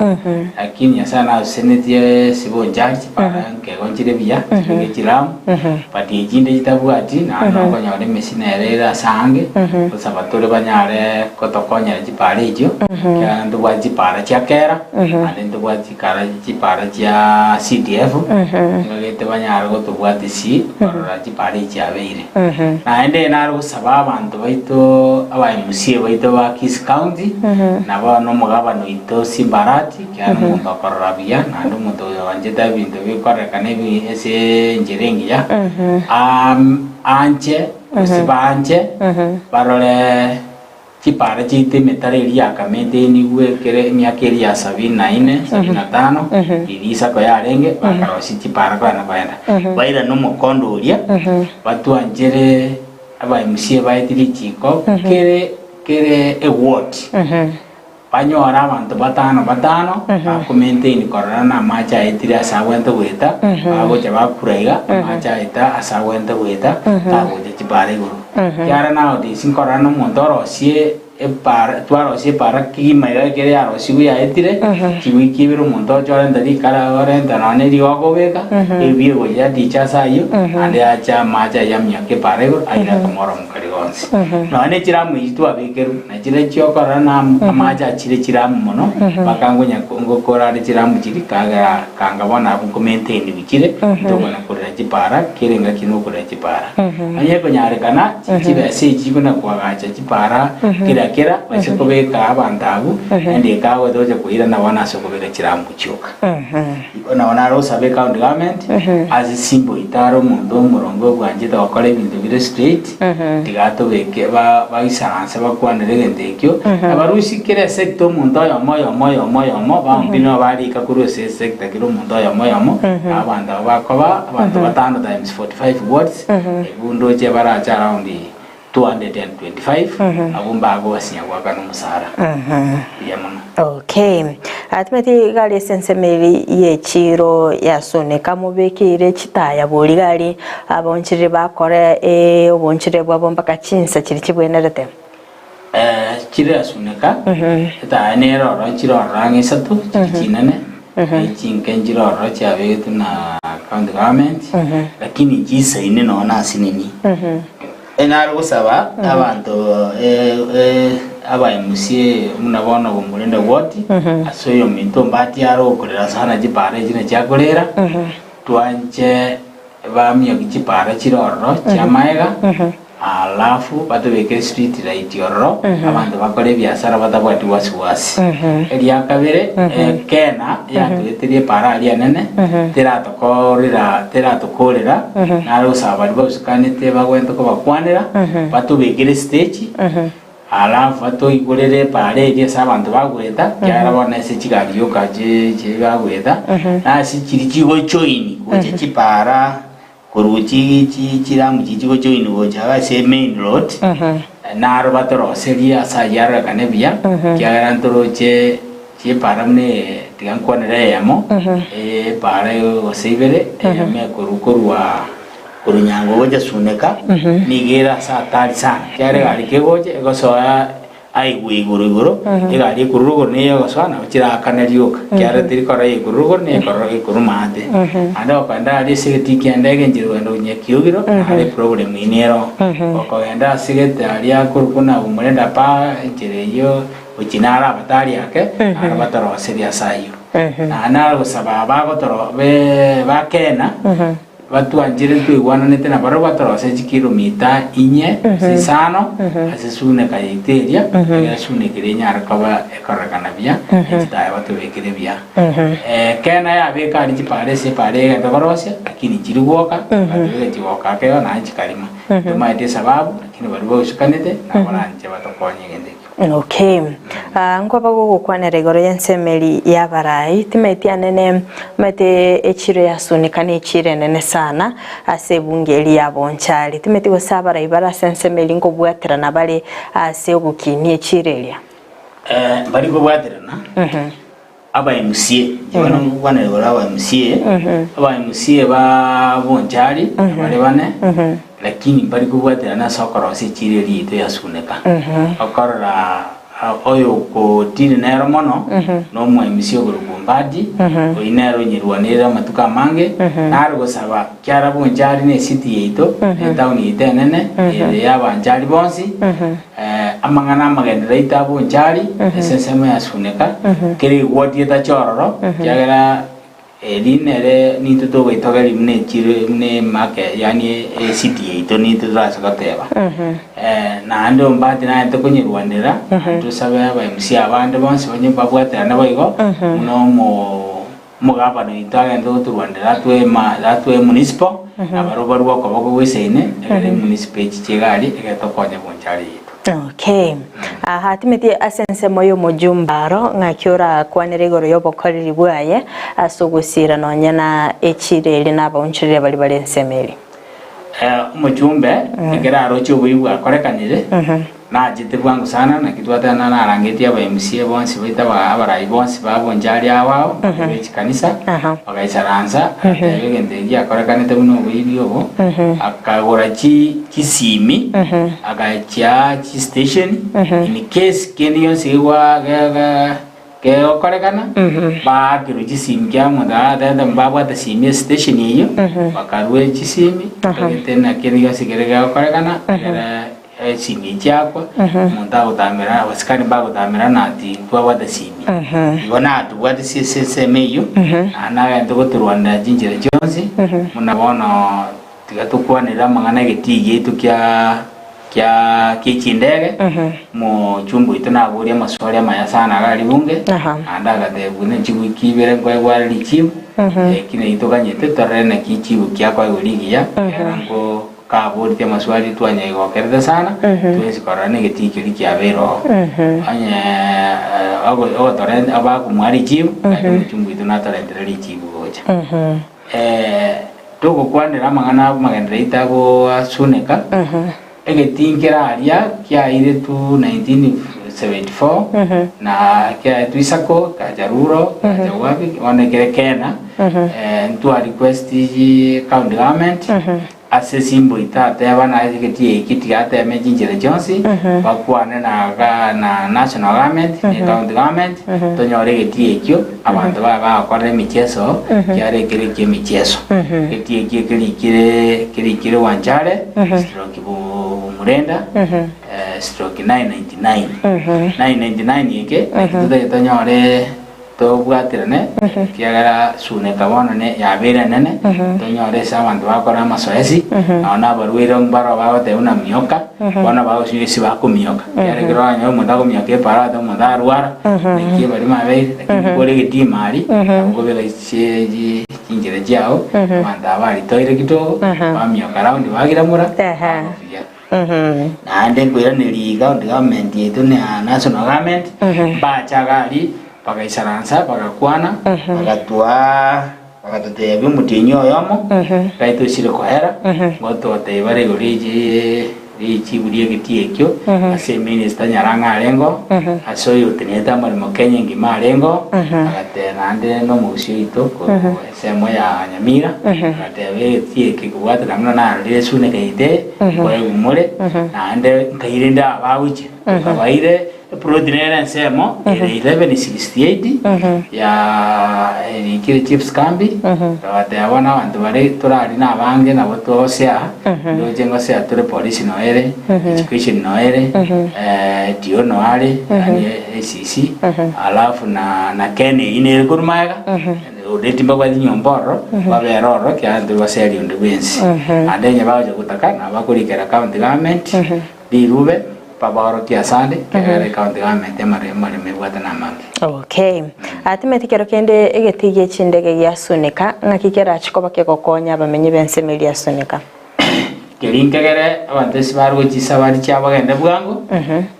Lakini Nyasaye nasosenetie ase bonchari chipara nkego nchire buya, chibeke chiramu, but echinde chitabwati naende nokonyora emesie nere ere ase aange, gosaba tore banyare gotokonyera chipara echio, ekiagera ntobwate chipara chia kera, naende ntobwate chikara chipara chia CDF, ngagete banyare gotobwatisi korora chipara echi chiabeire. Naende nare gosaba abanto baito aba MCA baito ba Kisii County, nabo na omogabana oito Simba Arati, Ekiagera omonto okorora buya, naende omonto oyoanchete ebinto bikorekana ebi ase enchera engiya, am- anche gose baanche barore chipara chiaito emetaro eria yakamentenigwe ekere emiaka eria ya sabini na ine, sabini na tano, riria isako yarenge, bakarosia chipara kogenda kogenda. Bairane omokondo oria, batwanchere aba MCA baetie richiko kere kere eward. Banyore abanto batano batano bakomaintain korora namache aetire ase agwente goeta, bagocha bakura iga, amache aeta ase agwente goeta, tagocha chipara igoro. Ekiagera nowadays nkorora na omonto orosie epara, twarosia epara kegima iga ekere yarosigwe yaetire, chiwiki ibere omonto ocha orenta rikara orenta nonye rigogo obeka, ebi egocha yaticha ase ayio, naende yacha amache ayio aminyoka epara igoro, aira akamora omokari gonsi. Nonye ne chiramu echi twabekerwe. Na chiria chi'okorora na amache achire chiramu mono, mpaka ngonya ngokora are chiramu chiria, kagera kanga bono abwo nkomaintainigwa chire, ntokona korera chipara, kera engaki nokorera chipara. Onye ekonyarekana, chibesa echi chikona koagacha chipara kera kera, baise kobeka abanto abwo, naende ekagoeta gocha koirana bono ase okobeka chiramu chioka. Igo nabo nare gosaba ecounty government, ase simboito are omonto omoronge obwanchete gokora ebinto bire straight, Tiga atobeke baisaranse bakwanere egento ekio, na barusie kera esecta omonto oyomo oyomo oyomo oyomo, baombi nigo barika korwa ase esecta kera omonto oyomo oyomo, na abanto abwo bakoba abanto batano times 45 wards, ebu ndoche barache around 225, abwo mbagobasinya goakana omosara. Mbuya mono. Okay. Timothy gari ase ensemo eri y'echiiro ya Suneka mobekeire chitaya bori gari abaonchoreri bakore obonchoreri bwabo mpaka chinsa chiria chibwenerete. Chire ya Suneka etaya nere ororo chire ororo ang'e isato chiri chinene ne chinke nchire ororo chiabegetwe na county government lakini chisaine nonya na asinini. Nare gosaba abanto aba MCA buna bono Bomorende Ward ase oyominto Ombati are okorera sana chipara echi nachi akorera twanche bamioki chipara chire ororo chiamaega alafu batobekere street light ororo abanto bakore ebiasara batabwati wasiwasi. Eria kabere Kena yatoeterie epara aria enene teratokorera teratokorera nare gosaba baria bagosukanete bagwente kobakwanera batobekere stage alafu batoigorere epara eria ase abanto bagoeta ekiagera bono ase chigari chioka chi chiri bagoeta na ase chiri chigojoin gocha chipara Korwa chi chi chiramu chiria chigojoin gocha iga ase emain road, naro batoroserie ase ayio arorekane buya, ekiagera ntoroche chipara buna eye tiga nkwanere eyemo, epara gose ibere, eyemo ekorwa korwa korwa Nyango gocha Suneka, nigo ere ase hatari sana, ekiagera egari kegocha egosoa Aigwe igoro igoro, egari ekorwa rogoro na eyegosoa nabo chiraakane rioka, ekiagera teri korora eyekorwa rogoro na eyekorora ekorwa maate. Naende gokogenda aria ase egetii ki'endege enchera kogenda gochia Kiogiro, naro eproblem eyio nero. Gokogenda ase egete aria korokwa na Bomorenda pa enchera eyio gochia naro abatari ake, naro batoroserie ase ayio. Naende naro gosaba abagotoro be bakena. Batwanchire ntwaigwananete nabarabwo batorosie chikilomita inye gose isano ase suneka yaito eria, ekero esuneka eria enyare koba ekororekana buya, ne chitaya batobekere buya. Ekeene yabeka aria chipara ase epara egento korosia, lakini nchiri gwoka, batobeka chigoka ake igo naende chikarima. Tomaete esababu, lakini baria bagosukanete nabaranche batokonye egento ekio. Okay. Ah, nkoba gogokwanera igoro y'ensemeri y'abarai timeti anene omanyete echiro ya Sunika ne echiro enene sana ase ebunge eri ya Bonchari timeti gose abarai bare ase ensemo eri nkobwaterana bare ase ogokinia echiro eria. Eh, mbari kobwaterana aba MCA inche bono ngokwanera igoro aba MCA aba MCA ba Bonchari bare bane lakini mbari kobwaterana ase okorosia echiro eria yaito ya Suneka okorora oyo okotini nero mono na omo MC okorokwa Mbadi oyio nere onyerwanerire amatuko amange nare gosaba kiara Bonchari ne ecity yaito ne etown yaito enene ere ya abanchari bonsi Amang'ana amagenderero aito a bonchari ase ensemo ya Suneka, kera egwoti etache ororo, ekiagera eri nere nintwe togoitogeria buna echiro buna emake yaani ecity yaito nintwe torase goteba. Naende ombati naye tokonyerwanera, tosabe aba MC abande bonsi banye babwaterane boigo, buna omo omogabana oito agente gotorwanera atwe ema atwe emunicipal, nabarobwo barue okoboko goisaine, egere emunicipal echiche iga aria, egere tokonye bonchari yaito. Okay. Aha, timeti ase ensemo y'omojumbe aro, ng'aki orakwanere igoro y'obokoreri bwaye ase ogosiira nonya na echira eria na abaonchoreria baria bare ensemo eria. Omochumbe ekero aroche obobe bwakorekanire, nachete bwango sana, naki twateba narangetie aba MCA bonsi baito aba abarai bonsi ba Bonchari ao ao, be chikanisa, bagaisaransa, agateba egento eki giakorekanete buna oboibi obo, akagora chi chisimi, agachia chistation, in case kende gionsi gegwa gega Kegokorekana, baakerwe chisimi kia omonto aratete mbabwate simi estation eyio, bakarua chisimi, egete naki kende gionsi kere kegokorekana, ekere esimi echiakwa, omonto agotamera abasikari mbagotamera na ati ntwabwate simi. Igo natobwate ase ensemo eyio, naende nagente gotorwanera chinchera chionsi, buna bono Tiga tokwanere amang'ana egetii giaito kia kia kie chindege, omochumba oito naborie amaswali amaya sana iga aria bunge, naende agatebwa buna chiwiki ibere nkoegwa are richibu, eki naki toganyete torore naki echibu kiakoegwa rigiya, ekero nko kaboreti amaswali twanyegokerete sana, twensi korora na egetii keria kiabeire oo. Onye ogo ogotorente abakomoa richibu, naende omochumba oito natorentere richibu gocha. Togokwanera amang'ana amagenderero aito agoasuneka, egetii nkere aria kiairetwe 1974 na kiaetwe Isako, kiacha Ruro, kiacha wapi, bono ekere Kena, ntwa request county government Ase esimbo itateba na egetii eki tigateme chinchera chionsi, bakwane na ga na national government, ne county government, tonyore egetii ekio, abanto babe bagokorera emicheso, kiare ekere ekia emicheso. Egetii ekio kerikire kerikire Wanchare, stroke Murenda, stroke 999. 999 eke, naki totagete tonyore. Tobwaterane, ekiagera suneka bono ne yabeire enene, tonyore ase abanto bagokora amasoesi, nao nabarwaire mbaro bagoteba buna mioka, bono bagosinywa ase bakomioka. Ekiagera ekero oranyore omonto akomioka epara ate omonto arwara, naki ebarimo abeire, lakini kore egetima aria, nabo okobeka chi chi chinchera chiao, abanto aba baritoire kidogo, bamioka round bagiramora, baba buya. Naende nkoiraneria iga county government yaito na national government, mbache iga aria, bagaisaransa, bagakwana, bagatwaa bagatotebia omotienyi oyomo, gai tochire koera, ngototebia bare igoro richi richibu ri'egetii ekio, ase eminister Nyarang'a arengeo, ase oyotenenete amaremo Kenya engima arengeo, agateba naende na omogusii oito korwa ensemo ya Nyamira, agateba egetii eke kobwatana buna narorire esuneka yaito nkoegwa more, naende nkairende aba bagochia, nkabaire eploti nere ensemo ere 1168 ya erikire Chiefs Kambi, nkabatebia bono abanto bare torari na abange nabo togosea, ndoche ngosea tore polisi noyo ere, education noyo ere, DO noyo are, yaani ACC, alafu na na Ken eywo nere korwa magega. Onde timbabwati nyomba ororo, babere ororo, ekiagera ntori baseria onde bwensi. Naende onye bagocha gotaka, nabo bakorikera county government, rirube, babaorokie asande, ekiagera ecounty government emare amaremo ebwate namange. Okay. Ah, timanyeti kero kende egetii gie chindege gia Sunika, ng'aki kerache koba kegokonya abamenyi b'ensemo eria Sunika? Keria nkegere abanto ase bare gochia chisabari chiabo bagende bwango,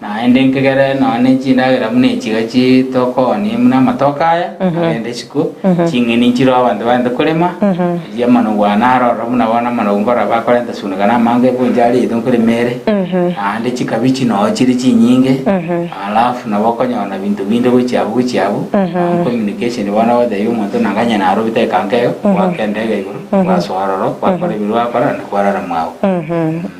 naende nkegere nonya ne chindagera buna echi iga chi tokoonia buna amatoke aya, agende isiko, ching'eni nchiroo abanto bagende korema, erio amanogu aya naro ororo buna bono amanogu nkorora bakorenta sunika na amange ebunchari yaito nkorema ere, naende chikabichi noo chire chinyinge, alafu nabo okonyora na binto binde gochia abwo gochia abwo, communication bono ogotebia omonto nanganye Nairobi teka nkeigo, goaka endege igoro. Gwasoa aroro, gwakora ebibe gwakora, naende kwarara mwao.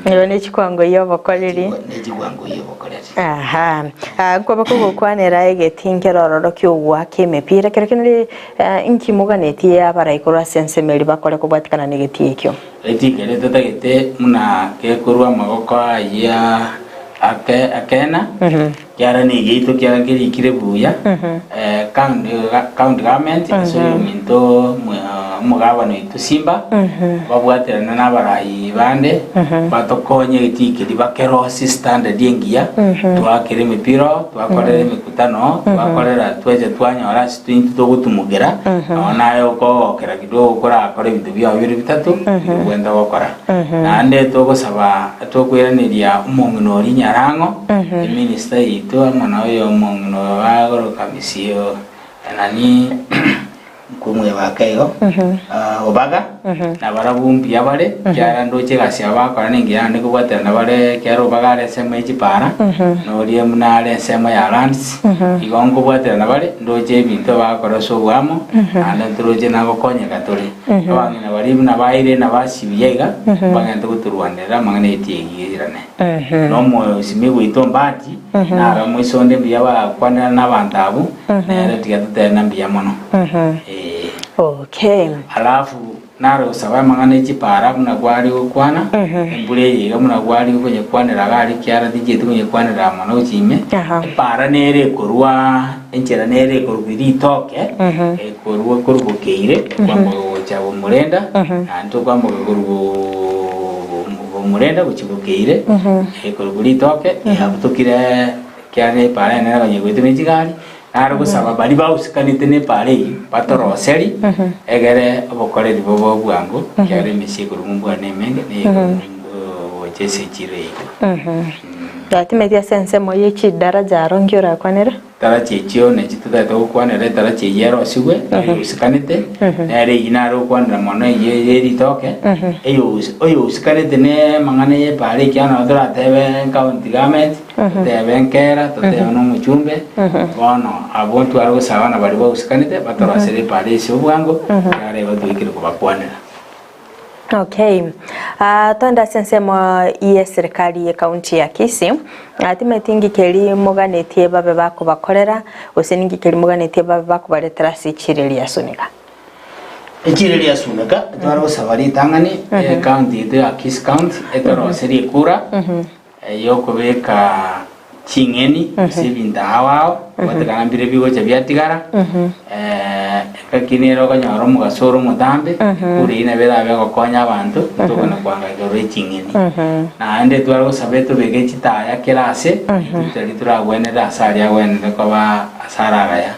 Igo ne chikwango y'obokoreri. Ne chikwango y'obokoreri. Aha. Ah, nkoba kogokwanera egetii nkere ororo ki'ogoaka emepira kero kende eh, inki moganetie abarai korwa ase ensemo eria bakore kobwatikana negetii ekio? Egetii keria totagete buna gekorwa amagoko ayia ake akena, kiara negeito kiara kerikire buya, county county government ase oyominto omogabana oito Simba, babwaterane na abarai bande, batokonye egetii keria bakerosie standard engiya, twakere emepira oo, twakorera emekutano, twakorera twecha twanyora ase intwe togotumokera, nonya naye okogokera kidogo korakore ebinto biao bire bitato, obwenerete gokora. Naende togosaba tokoiraneria omong'ina oria Nyarang'o, eminister yaito amo na oyo omong'ina oyo bagoroka misio nani nkomwebaka igo Obaga, nabarabwo mbuya bare, ekiagera ndoche egasi yabo bagokora nengiya naende kobwaterana bare ekiagera Obaga are ensemo ye chipara, na oria buna are ensemo ya lands, igo nkobwaterana bare ndoche ebinto bagokora ase oboamo, naende ntoroche nagokonyeka tore. Abang'ina baria buna baire na basibuya iga, mbagente gotorwanerera amang'ana etiegi eirane. Na omosimi goito Mbati, naro moisonde mbuya bagakwanera nabanto abwo, nere tiga totebe ng'a mbuya mono. Ee. Okay. Alafu nare gosaba amang'ana e chipara buna kware gokwana, embura eye iga buna kware konyekwanera iga aria ekiagera tinchieti konyekwanera mono gochia ime, epara nere ekorwa enchera nere ekorwa ritoke, ekorwa korwa bokeire, ekwamboka gocha bomorenda, naende tokwamboka korwa bomorenda gochia bokeire, ekorwa ritoke, yabutokire ekiagera epara enene konya goetwa ne chigari, Nare gosaba baria bausikanete nepaara eyio batoroseri, egere obokoreri bobe obwango, ekiagera emesie ekorwa mombwana nemenge, na eyekorwa gocha ase echiro yaito. Yatimeti ase ensemo ye chidaraja aro nki orakwanere? Daraja echio nachi totagete gokwanera, edaraja eyio erosigwe, eyousikanete, nere eyio nare gokwanera mono eyio ye ritoke, eyousikanete ne amang'ana ye epaara ekiagera nabo toratebe county government, Totebe nkera, totebe nomochumbe, bono abwo ntware gosaba na baria bagusikanete, batorosere epaara ase obwango, ekiagera igo twaikire kobakwanera. Okay. Ah, twende ase ensemo y'eserikari y'ecounty ya Kisii. Ah, timanyeti ninki keri moganetie babe bakobakorera, gose ninki keri moganetie babe bakobaretera ase echiro eria ya Sunika. Echiro eria ya Sunika, tware gosaba ritang'ani, ecounty yaito ya Kisii County, etoroserie ekura, Ey'okobeka ching'eni gose ebinto ao ao, gotigana mbire bigocha biatigara, engaki nere okonyora omogaso ore omotambe, ekura eyio nabo erabe egokonya abanto, tokona koangaika igoro ye ching'eni. Naende tware gosaba tobeke chitaya kera ase, tari toragwenerere ase aria agwenerete koba ase are agaya.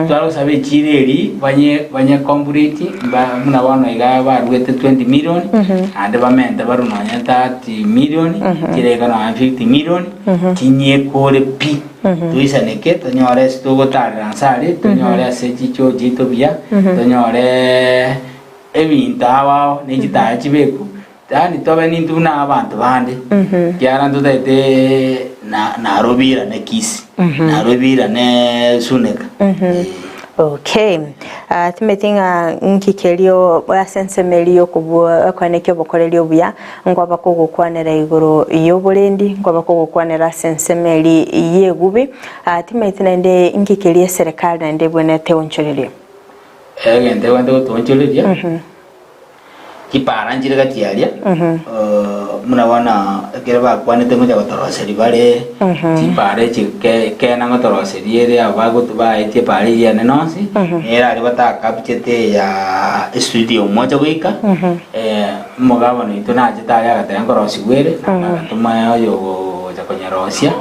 Tware gosaba echiro eria banye banye complete mba buna bono iga baruete 20 million, naende bamente barue nonye 30 million, chireka nonye 50 million, chinyekore pi, toisaneke tonyore ase togotarera nse aria, tonyore ase chichoo chiaito buya, tonyoreeee ebinto ao ao, ne chitaya chibekwe, Yaani tobe nintwe buna abanto bande, ekiagera ntotagete na narobirane Kisii, narobirane Suneka. Eh. Okay. Ah, timeti ng'a nki kerio ase ensemo eria yokobua ekoenekia obokoreri obuya, nkwaba kogokwanera igoro y'oborendi, nkwaba kogokwanera ase ensemo eria y'egubi, ah, timeti naende nki keria eserekari naende ebwenerete eonchorerie. Egento egwenerete gotoonchoreria, Chipara nchire gati aria, buna bono ekero bakwanete ngocha gotoroseria bare chipara echi ke- kena ngotoroseria ere abo bagotu baetie epara eyio enene nonsi, nere aria batakabuchete eyaa estreet ya Umoja goika, omogabana oito nachete aria agateba nkorosigwa ere, naende agatoma oyo. gocha konyerosia,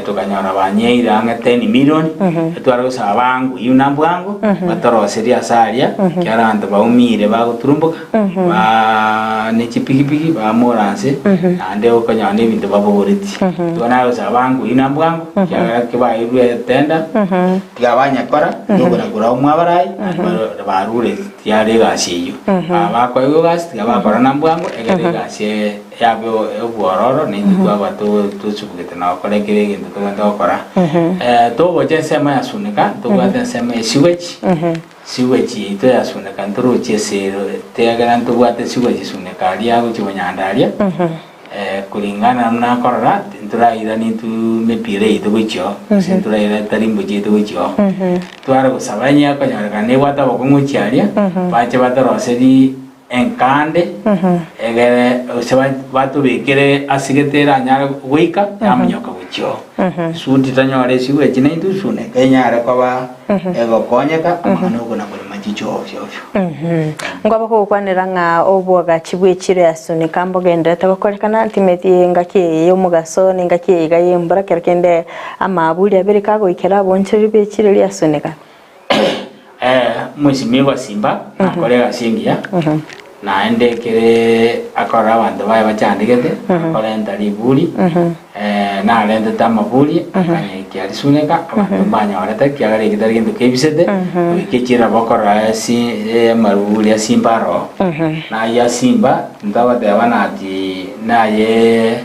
tokanyora banyeire ang'e 10 million, etware gosaba bangu iywo na bwango, batoroserie ase aria, ekiagera abanto baumire bagoturumboka, baa ne chipikipiki bamora nse, naende okonyora na ebinto babogoretie. Igo nare gosaba bangu iywo na bwango, ekiagera kibaeirwe etender, tiga banyekora, tokona korwa mwabarai, naende barure tiare egasi eyio. Aba bakoegwa egasi tiga bakora na bwango, egere egasi yabe obwororo, na intwe twaba tosubugete na gokora ekere egento tobwenerete gokora. Togocha ensemo ya Suneka, ntobwate ensemo ya sewage, sewage yaito ya Suneka ntoroche ase ero, ekiagera ntobwate sewage Suneka aria gochia Bonyanda aria, Kulingana buna nkorora, tintorairani intwe emepira yaito gochia oo, gose ntoraira etarimbo chiaito gochia oo. Tware gosaba onye ekonyorekana nebwate obokong'u gochia aria, bache batoroserie enkande, egere gose batobekere ase gete eranyare goika, yamonyoka gochia oo. Kusudi tonyore esigwe echi naintwe suneka enyare koba egokonyeka amang'ana okona korema chicho ofio ofio. Nkwaba kogokwanera ng'a oboagachi bw'echiro ya Sunika mbogendererete gokorekana, ntimeti engaki eye y'omogaso na engaki eye iga y'embura, kero kende amaaburi abere kagoikera aboonchoreri b'echiro eria ya Sunika. Mwesimigwa Simba nakore egasi engiya, naende ekere akorora abanto baye bachandegete, akorenta riburi, narentete amaburi akanyaikia risuneka, abanto mbanyorete, ekiagera eki tari gento kebisete, goika echira bokorora esi amaruburi a Simba aroo. Nayio a Simba, ntogoteba nati naye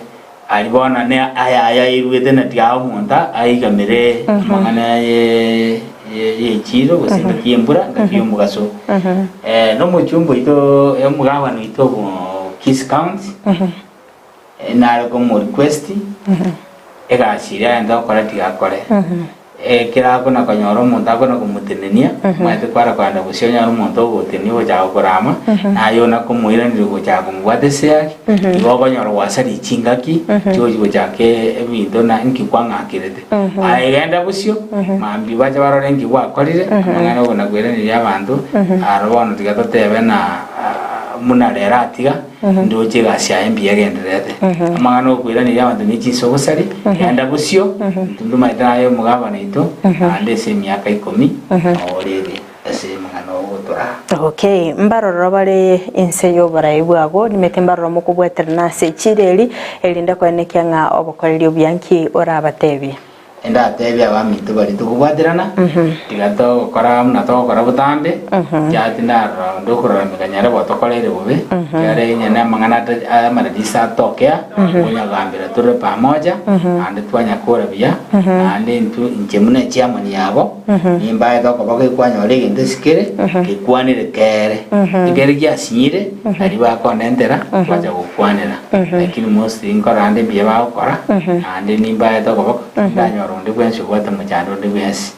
Aria bono ne aya ayairwete na tiga omonto aigamere amang'ana ye y'echiiro gose engaki y'embura, engaki y'omogaso. Na omochumba oito omogabana oito obo Kisii County, nare komo request egasi eria aye gokora tiga akore. Ekero akona konyora omonto akona komotenenia, omanyete kwara kogenda bosio onyore omonto ogotenenia ogochaka korama, naye ona komoiraneria ogochaka komobwata eseari, igo okonyora gwasaria chingaki chiogochi gochaka ebinto na inki kwang'akerete. Aye genda bosio, mambia bache barore inki gwakorire, amang'ana okona koiraneria abanto, aro bono tiga totebe na buna rero atiga. Ndoche egasi yaye mbuya egendererete. Amang'ana okoiraneria abanto ne chinsa obosari, genda bosio, intwe ntomaete aye omogabana oito, naende ase emiaka ikomi, nao orebe ase amang'ana ogotoraa. Okay, mbarororo bare inse y'oborai bwago, nimete mbaroro mokobwaterana ase echira eri, erinde koenekia ng'a obokoreri obuya nki orabatebie. Indatebie abaminto baria tokobwaterana, tiga togokora buna togokora botambe, ekiagera tindarora onde okorarameka nyare gotokoreire bobe, ekiagera enyene amang'ana ata- amararisi atokea, konyagambera tore pamoja, naende twanyakora buya, naende intwe inche buna echiamoni yabo, nimbaete okoboko ekwanyora egento ase kere, gekwanire kere, ekere giasinyire, nario bakondentera, twacha gokwanera. Lakini mostly nkorora ande mbuya bagokora, naende nimbaete okoboko, tindanyora onde bwensi obwate omochando onde bwensi.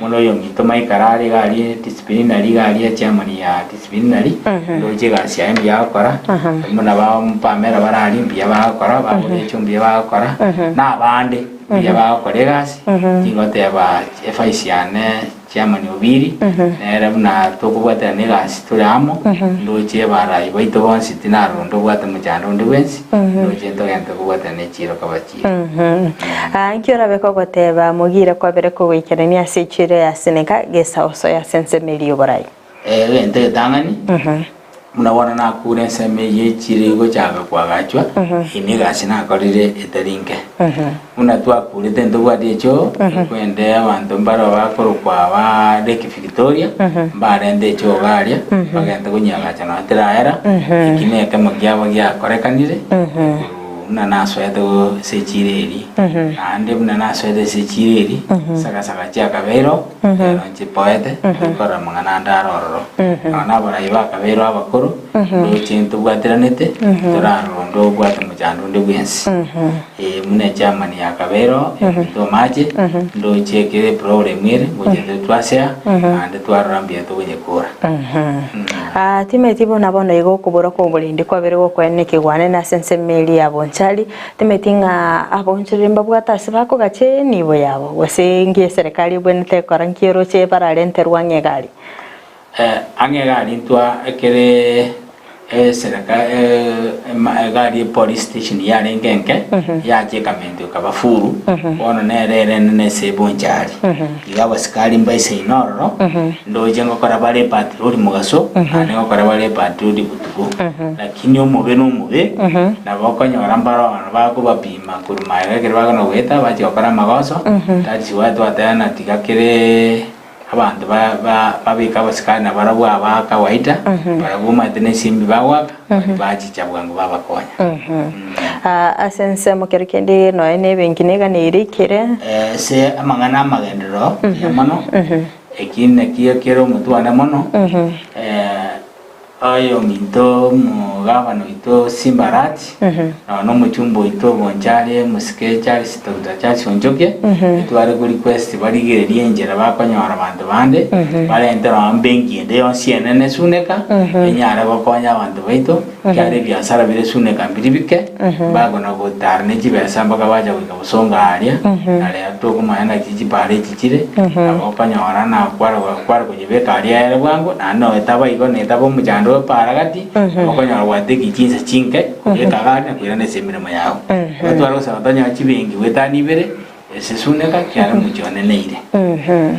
Bono oyominto maikara are iga aria disciplinary iga aria chairman ya disciplinary, ndoche egasi yaye mbuya agokora, buna ba Pamela bare aria mbuya bagokora, ba Orecho mbuya bagokora, na abande mbuya bagokora egasi, tingoteba efaisi yane. Chairman Obiri, nere buna tokobwaterana egasi tore amo, ndoche abarai baito bonsi tinarora onde obwate omochando onde bwensi, ndoche ntogente kobwaterana echiiro kaba chiiro. Aa, inki orabe kogoteba mogire kwabere kogoikerania ase echiiro ya Seneka gesa osoe ase ensemo eria y'oborai? Egento egetang'ani, buna bono nakure ensemo eyio echire egochaka koagachwa, eye negasi nakorire etari nke. Buna twakurete ntobwati echoo, ekwende abanto mbaro bakorokwa aba Lake Victoria, mbarente echoo iga aria, bagente konyiagacha nonya teraera, eki nekemo kiabo giakorekanire, Buna nasoete ase echiira eria, naende buna nasoete ase echiira eria, sagasaga chiakabeireo, rero nchipoete, nkorora amang'ana ande are ororo. Nonya nabarai bakabeirwe abakoro, ndoche ntobwateranete, torarore onde obwate omochando onde bwensi. Ee, buna echairman yakabeireo, eminto omache, ndoche ekere eproblem ere, ngocha tore twasea, naende twarora mbuya tokonyekora. Aa, timeti buna bono iga okobora kw'oborendi kwabere gokoenena ekegwanene ase ensemo eria ya bonchari, timeti ng'a abonchoreri mbabwate ase bakogacha enibo yabo, gose nki eserekari ebwenerete ekora nki oroche bararenterwe ang'e iga aria. Ang'e iga aria intwa ekere. Esereka egari epolice station yarenge enke, yacha ekamentwa ekaba full, bono nere ere enene ase ebonchari. Iga abasikari mbaisaine ororo, ndoche ngokora bare epatroli mogaso, naende ngokora bare epatroli botuko. Lakini omobe na omobe, nabo okonyora mbare ororo bakobapima korwa magega ekero bakona goeta bachia gokora amagoso, that's why twateba ng'a tiga kere. Abanto babeke abasikari na barabwo aba kawaida, barabwo omanyete nesimbi bagoaka, baria bachicha bwango babakonya. Ase ensemo kero kende nonya na ebenki neganeire ikere. Ase amang'ana amagenderero buya mono, eki nakio kere omotwe one mono, Oyominto omogabana oito Simba Arati, nonya nomochumba oito Bonchari Mosike Charles Doctor Charles Onchoke, etware ko request barigererie enchera bakonyora abanto bande, barente nonya mbenki ende yonsi enene Suneka, enyare gokonya abanto baito, ekiagera ebiasara bire Suneka mbiri bike, mbakona gotara ne chibesa mpaka bacha goika Bosongo aaria, na rero tokomanya naki chipara echi chire, nabo okonyora na kware kware konyebeka aria ere bwango, naende nonya etaba igo na etaba omochando o epara gati, nabo okonyora gwateki chinsa chinke kobeka iga aria na koirana ase emeremo yao. Igo tware gosaba tonyore chibenki goetania ibere, ase Suneka, ekiagera omochie one neire.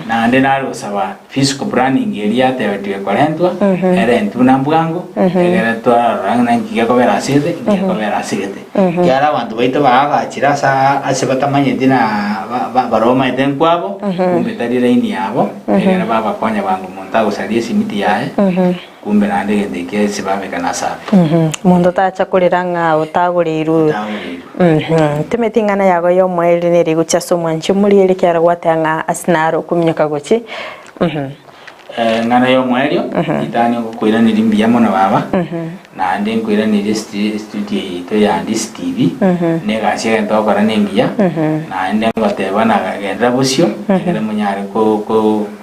Naende nare gosaba physical planning eria yatebetwe ekorentwa, erentwe buna mbwango, egere twarora ng'a nki gekobera ase ete, nki gekobera ase gete. Ekiagera abanto baito baagachire ase ase batamanyeti na baria bamanyete nkwabo, kumbe tari laini yabo, egere babakonya bwango omonto agosaria esimiti yaye, kumbe naende egento ekio ase babekana ase abe. Omonto tacha korera ng'a otagoreirwe. Timeti ing'ana yago y'omoerio nere egochia ase omwanchi omoriere ekiagera gwateba ng'a ase naro okominyoka gochia. Eng'ana y'omoerio, ritang'ani ngokoiraneria mbuya mono baba, naende nkoiranerie estudio yaito ya Handisi TV, na egasi egento ogokora nengiya, naende ngoteba na genderera bosio, ekere monyare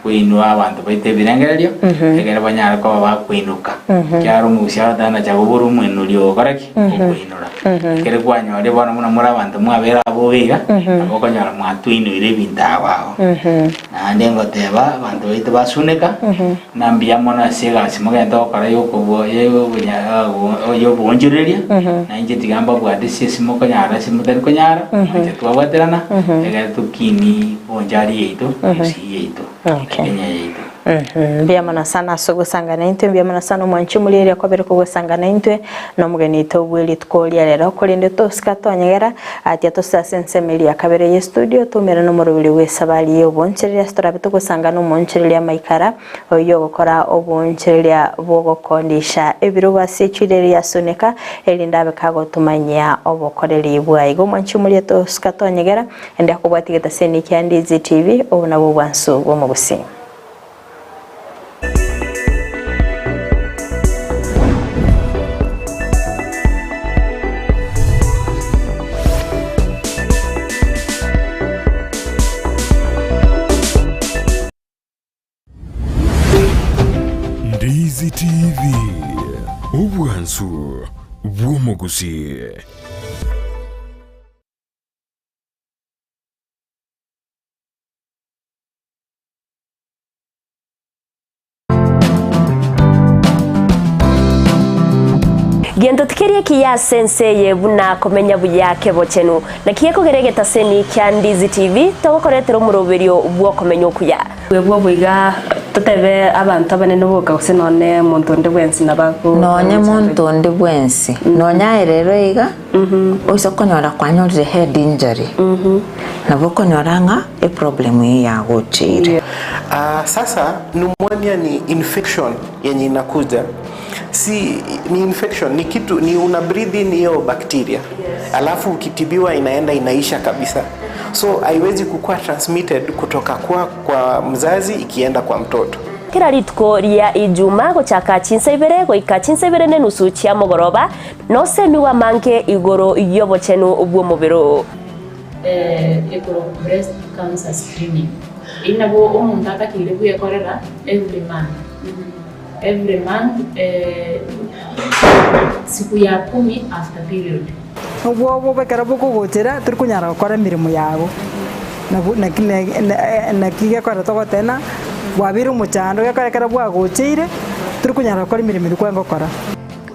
koinua abanto baito ebirengererio, ekere banyare koba bakoinuka. Ekiagera omogusia agoteba nacha kobora omoinori ogokora ki? Okoinora. Ekere kwanyorire bono buna more abanto mwabere abobe iga, nabo okonyora mwatoinoire ebinto agwo agwo. Naende ngoteba abanto baito basuneka, ng'a mbuya mono ase egasi mogente gokora y'oboonchoreria, na inche tiga mbabwate ase ase mokonyara ase motari konyara, inche twabwaterana, egere tokinie bonchari yaito, gusii yaito, na Kenya yaito. Mbuya mono sana ase ogosanga naintwe, mbuya mono sana omwanchi omorieria kwabere kogosanga naintwe, na omogeni oito bwe rituko ria rero, korende tosika twanyegera, Atia tose ase ensemo eria ya kabere ye studio, toumera nomoroberi bw'esabari y'oboonchereria ase torabe togosanga nomoonchereria amaikara, oyio ogokora oboonchereria bw'ogokondisha ebirogo ase echwire eria yasuneka, erinde abe kagotomanyia obokoreri bwaye. Igo omwanchi omoria tosuka tonyegera, ende akobwatia egetaseni kia Ndizi TV, obo nabwo obwansu bw'omogusii. Ndizi TV, obwansu bw'omogusii. Gento tikeri ekiya ase ense eye buna komenya buya kebochenu. Naki gekogera egetaseni kia Ndizi TV togokoretera omoroberio bw'okomenya okuya. Bwebwo boiga totebe abanto abanene boka gose nonye monto onde bwensi nabo Nonye monto onde bwensi, nonye aye rero iga, oise konyora kwanyorire head injury, nabo okonyora ng'a eproblem eyio yagocheire. Ah, sasa pneumonia ni infection yenye inakuja si ni infection ni kitu ni una breathe in hiyo bacteria alafu ukitibiwa inaenda inaisha kabisa so haiwezi kukua transmitted kutoka kwa, kwa mzazi ikienda kwa mtoto Kera rituko ria Ijuma gochaka chinsa ibere goika chinsa ibere nenusu chia mogoroba, Nosemigwe amange igoro y'obochenu bw'omobere oo. Ekero breast cancer screening eyio nabo omonto atakeire bwekorera every month, every month siku ya kumi after period. Obwoba ekero bokogochera tori konyara gokora emeremo yago, nabo naki naki gekogera togoteba bwabeire omochando gekogera ekero bwagocheire tori konyara gokora emeremo eria kwarenge gokora.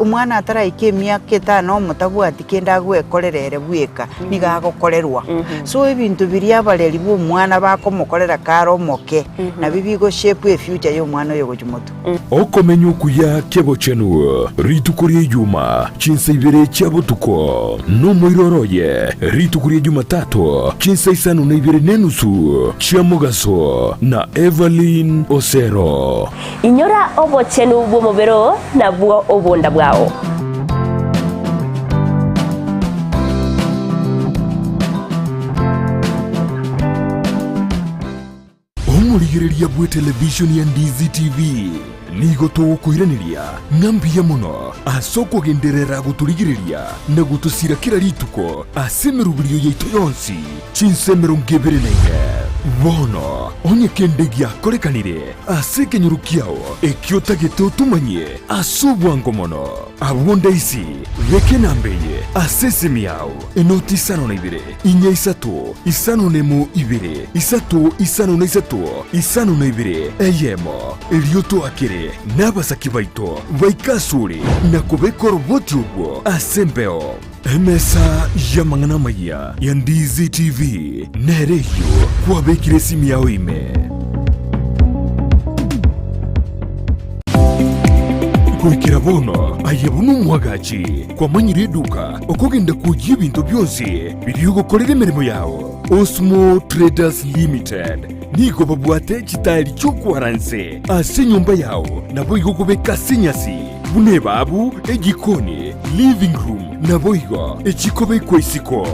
Omwana ataraika emiaka etano omotabwati kende agwekorera ere bweka, nigo agokorerwa. So ebinto biria abareri ba omwana bakomokorera kare omoke, nabio bigo shape efuture ya omwana oyo gochia motwe. Okomenya okuya ki'obochenu rituko ria Ijuma, chinsa ibere chia botuko, nomoiroro oye rituko ria Jumatato, chinsa isano na ibere nenusu chia mogaso, na Evelyn Osero. Inyora obochenu bw'omobere oo, nabwo obonda bwao. Omorigereria bw'etelevishoni ya Ndizi TV nigo togokoiraneria ng'a mbuya mono ase okogenderera gotorigereria na gotosira kera rituko ase emeroberio yaito yonsi chinsa 24. Bono onye kende giakorekanire ase ekenyoro kiao ekio otagete otomanyie ase obwango mono, abwo ndaisi beka enamba eye ase esimi yao, enoti isano na ibere, Inya isato, isano nemo ibere, isato isano na isato, isano na ibere, eyemo. Erio toakere nabasaki baito baike asore na kobeka oroboti orwo ase embeo. Emesa y'amang'ana amayia ya Ndizi TV nere eyio kwabekire esimi yao ime. Goikera bono aye buna omwagachi kwamanyire eduka Okogenda kwoyia ebinto bionsi biria ogokorera emeremo yao. Osmo Traders Limited nigo babwate chitaeri chi'okwara nse ase enyomba yao naboigo okobeka ase enyasi buna ebabu, ejikoni, living room naboigo echikobekwa isiko.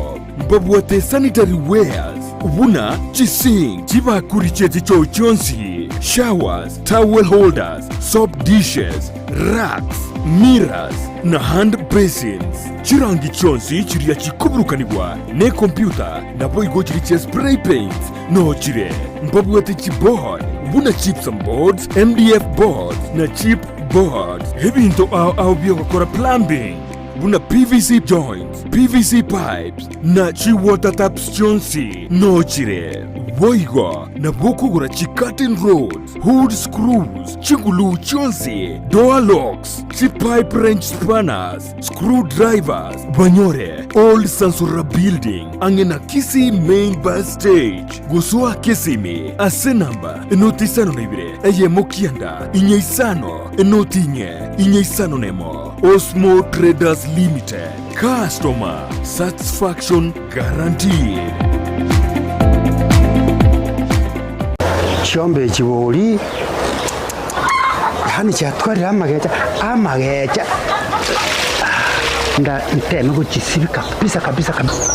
Mbabwate sanitary wares buna chisink, chibakuri chie chichoo chionsi, showers, towel holders, soap dishes, racks, mirrors, na hand basins. Chirangi chionsi chiria chikoburukanigwa nekompyuta naboigo chiria chia spray paints noo chire. Mbabwate chiboard buna gypsum boards, MDF boards na chip boards. Ebinto ao ao biogokora plumbing buna PVC joints, PVC pipes na chi water taps chionsi noo chire. Boigo nabo okogora chi curtain rods, Hood screws, chiguluu chionsi, door locks, chipipe wrench spanners, screw drivers, banyore Old Sansora Building ang'e na Kisii Main Bus Stage. Gosoa Kisimi ase enamba enoti isano na ibere eyemo kianda inye isano enoti inye inye isano nemo. Osmo Traders Limited, customer satisfaction guaranteed. Chiombe echi bori, yaani chiatwarire amagecha, amagecha nda nteme gochisibia kabisa kabisa kabisa,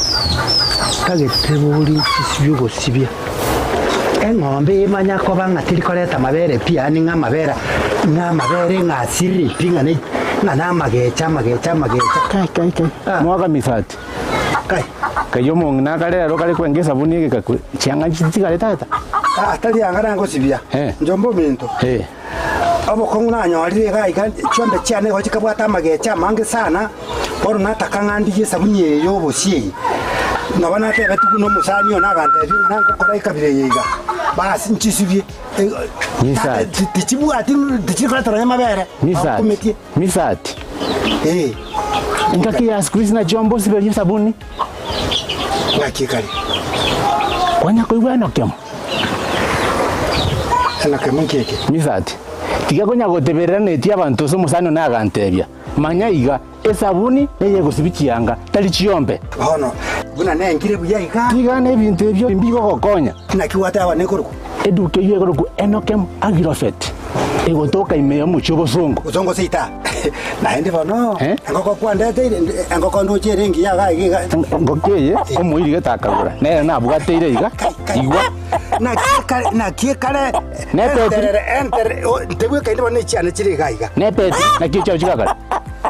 ntagete bori nchisibie ogosibia. Eng'ombe eye emanya koba ng'a teri koreta amabere pi yaani ng'a amabere ng'a amabere ng'a asirire pi ng'a ne ng'a na amagecha amagecha amagecha. Kai kai kai, mwaka misati. Kai. Kai omong'ina akare ero kare kwenga esabuni egeka chianga nchitigare tata. Ah, tari anga nangosibia, Eh. njomba ominto. Eh. Obokong'u nanyorire iga iga, chiombe chiane igo chikabwate amagecha amange sana, bono nataka ng'a ndigie esabuni eye ya obosie eye. Nabo natebetigwe buna omosani one agantebia ng'a nangokora ekabira eye iga, basi nchisibie. Eh, tata, Misati. ti- tichibwati tichiri koreta nonya amabere, Misati. bakumetie. Misati. Eh. Engaki ya siku hizi nachio osiberie esabuni. Ng'aki ekare? Kwanya koigwa enokemo? Enokemo nki eke? Misati. Tiga konya goteberera netie abanto ase omosani one agantebia, Manya iga, esabuni neyegosibia chianga, tari chiombe. Bono, buna nengire buya iga. Tiga nebinto ebio mbigogokonya. Naki gwateba nekorokwa? Eduka eyio ekorokwa Enokem Agrofert, egotoka ime y'omochie obosongo. Bosongo seita. Naende bono, engoko kwandeteire, engoko ndoche ere engiya iga iga iga. Engoko eye omoiri gete akagora, nere nabwateire iga, igwa. Naki ekare enterere enterere, ntebwekaini bono echiane chire iga iga. Nepeti, naki echiao chigakare?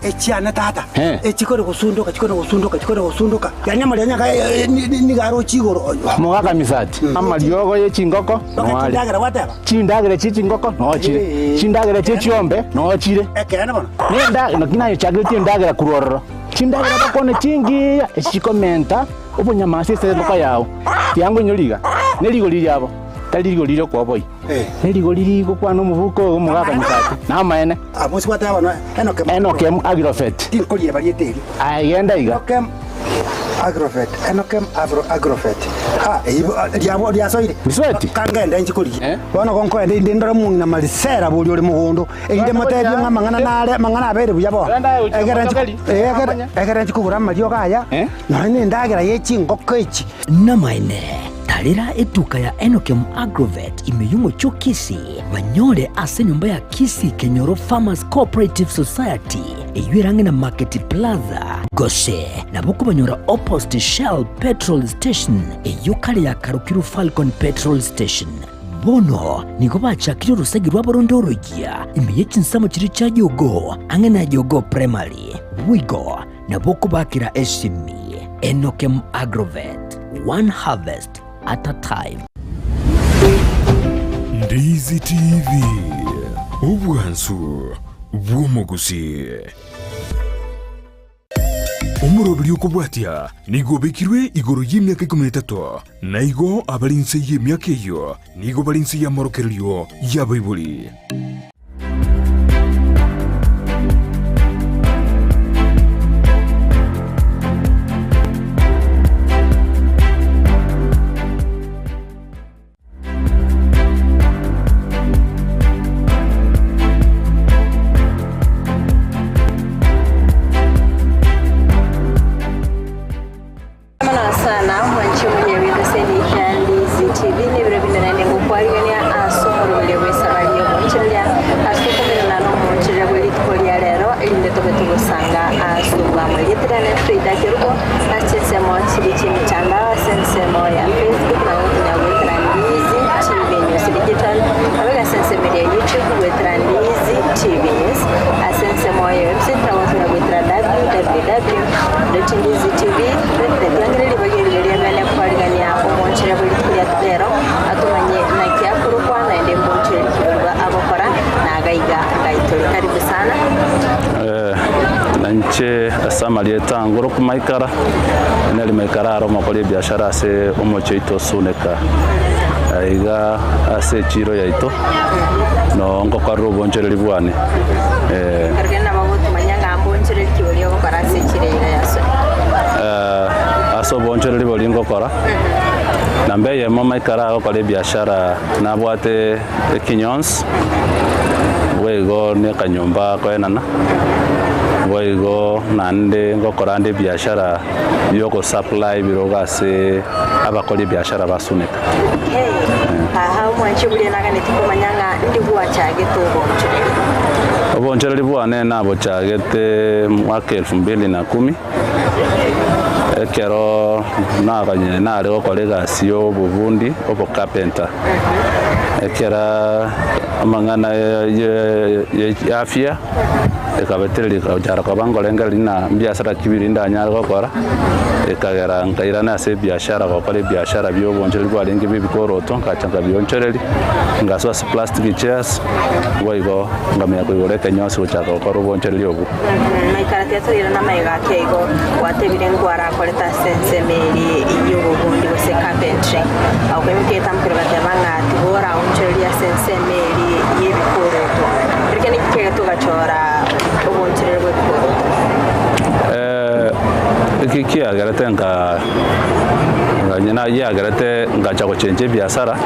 Echiane tata, echikore gosundoka, chikore gosundoka, chikore gosundoka, yaani amarionya aya nigo aroche igoro. Mogaka misati, amariogo ye chingoko noare. Chindagera gwateba? Chindagera chie chingoko noo chire, chindagera chie chiombe noo chire. Ekeene bono. Nenda, naki nayochageretie endagera korwa ororo. Chindagera bakwane chingiya, echi chikomenta obonyama ase ase engoko yao. Tiango inyori iga, ne rigori riabo. Tari rigori ri'okoboyia, nerigori rigokwana omobuko oyo omogaka mosati. Namaene. Enokem Agrofet. Aye genda iga. Misweti. Namaene, tarera etuka ya Enokem Agrovet ime y'omochie o Kisii, banyore ase enyomba ya Kisii Kenyoro Farmers Cooperative Society, eyio ere ang'e na Market Plaza, gose nabo okobanyora opposite Shell Petrol Station, eyio kare yakarokirwe Falcon Petrol Station. Bono nigo bachakire orosegi rwabo ronde oroyia ime ye chinsemo chiria chia Jogoo, ang'e na Jogoo Primary. Boigo nabo okobakera esimi. Enokem Agrovet, one harvest at a time. Ndizi TV, obwansu bw'omogusii. Omoroberi okobwatia nigo obekirwe igoro y'emiaka 13, na igo abare inse y'emiaka eyio nigo bare inse y'amorokererio y'abaibori. Mono sana mwanche omonyebi gose nikia Ndizi TV nebiro binde naende ngokwarigania ase omoroberio bw'esabari y'omoonchoreria ase okomerana n'omoonchoreria bwe rituko ria rero erinde tobe togosanga ase obwamo. Erieta riane Frida Kerubo ase chinsemo chiria chi'emitandao ase ensemo ya Facebook nabo gokonya goetera Ndizi TV News Digital nabo ase ensemo eria ya YouTube goetera Ndizi TV News ase ensemo ya website nabo gokonya goetera www. Ndizi TV net. Langera ribaga erio riamene kwarigania omoonchera bwe rituko ria rero atomanye naki akorokwa naende mbonchore rikiborwa agokora na agaiga ngaitore. Karibu sana. Eh, nainche ase amarieta angoro komaikara, nari maikara aro omokori ebiashara ase omochie oito Suneka, aiga ase echiro yaito, noo ngokorera obonchoreri bwane. Eh. Ekero nabo gotomanya ng'a mbonchoreri ki oria ogokora ase echiro eye iga ya Suneka. Eh, ase obonchoreri boria ngokora, namba eyemo maikara agokora ebiashara nabwate ekinyonsi, boigo na ekanyomba koenana, boigo naende ngokora ande ebiashara yogosupply ebirogo ase abakori ebiashara ba Suneka. Okay. Haha omwanchi oburia naganeti komanya ng'a ndi gwachagete obonchoreri. Obonchoreri bwane nabochagete mwaka elfu mbili na kumi, ekero naganye nare gokora egasi ya obobundi, obocarpenter. Ekera amang'ana ya ya afya ekabetereria ekagochara koba nkorengereria ng'a mbiasara ki biri ndanyare gokora, ekagera nkairana ase ebiashara gokora ebiashara bia obonchoreri bwarenge bwa ebikoroto, nkacha nkabionchoreria, ngasoa ase plastic chairs, boigo nkamanya koigora ekenyosi gochaka gokora obonchoreri obwo. Maikara tiatoire namaiga ake igo gwatebire nkwarakorete ase ensemo eria y'obobundi gose carpentry. Okoimokia egetambo gateba ng'a tiboraonchoreria ase ensemo eria y'ebikoroto. Ekio naki kiagete ogachora obonchoreri bw'ebikoroto? Eh, eki kiagerete nka nganyena yagerete ngacha gochenja ebiasara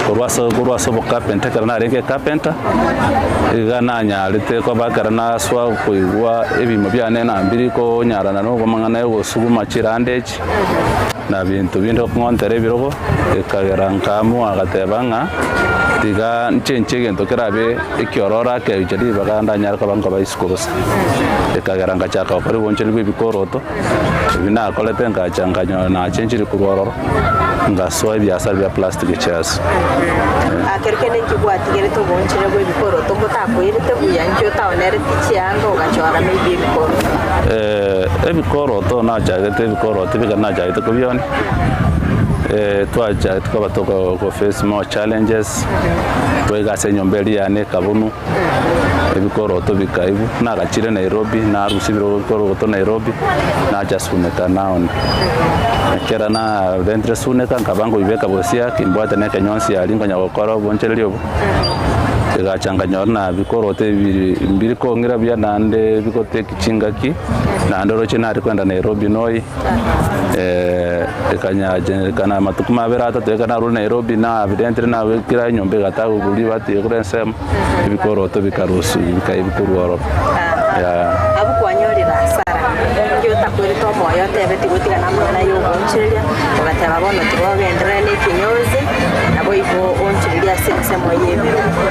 korwa ase korwa ase obocarpenter ekero narenge ecarpenter, iga nanyarete koba ekero naswa koigwa ebimo biane nambiri konyarana na obomang'ana ya ogosuguma chiranda echi, na binto binde gokong'ontera ebirogo, ekagera nkaamua gateba ng'a tiga nchenche egento kerabe ekiororo akebicha ribaga ndanyare koba nkoba isiko bosa. Ekagera ngachaka gokora obonchori bwa ebikoroto, ebi nakorete ngacha nkanyora nachenchire korwa ororo, ngasoa ebiasara bia plastic chairs. Ekero kende nki gwatigerete obonchori bwa ebikoroto mbotakoirete buya, nki otaonereti chianga ogachora maybe ebikoroto? Ebikoroto nachagete ebikoroto bika nachagete kobionia, Twacha twaba togo face more challenges, twaika ase enyomba eria yane ekabunu, ebikoroto bikaibwa, nagachire Nairobi, narusia ebikoroto Nairobi, nacha Suneka naona. Ekero narentire Suneka nkaba nkoibeka bosia, kimbwate na ekenyonsi aria nkonya gokora obonchereri obo, egacha nkanyora na bikoroto ebi mbiri kong'ira buya naende bigotake chingaki, naende oroche nare kogenda Nairobi noi. Ekanyarekana amatuko mabere atato ekero narure Nairobi nabirentire nabekire enyomba egatagwa korwa ribati igoro ensemo, ebikoroto bikarusiwa bikaibwa korwa ororo yeah. Abwo kwanyorire hasara, inki otakwerete omoyo otebe tigotigana amang'ana ya ogoonchoreria, ogateba bono tigogenderera na ekenyonsi, naboigo oonchorerie ase ensemo y'ebirogo.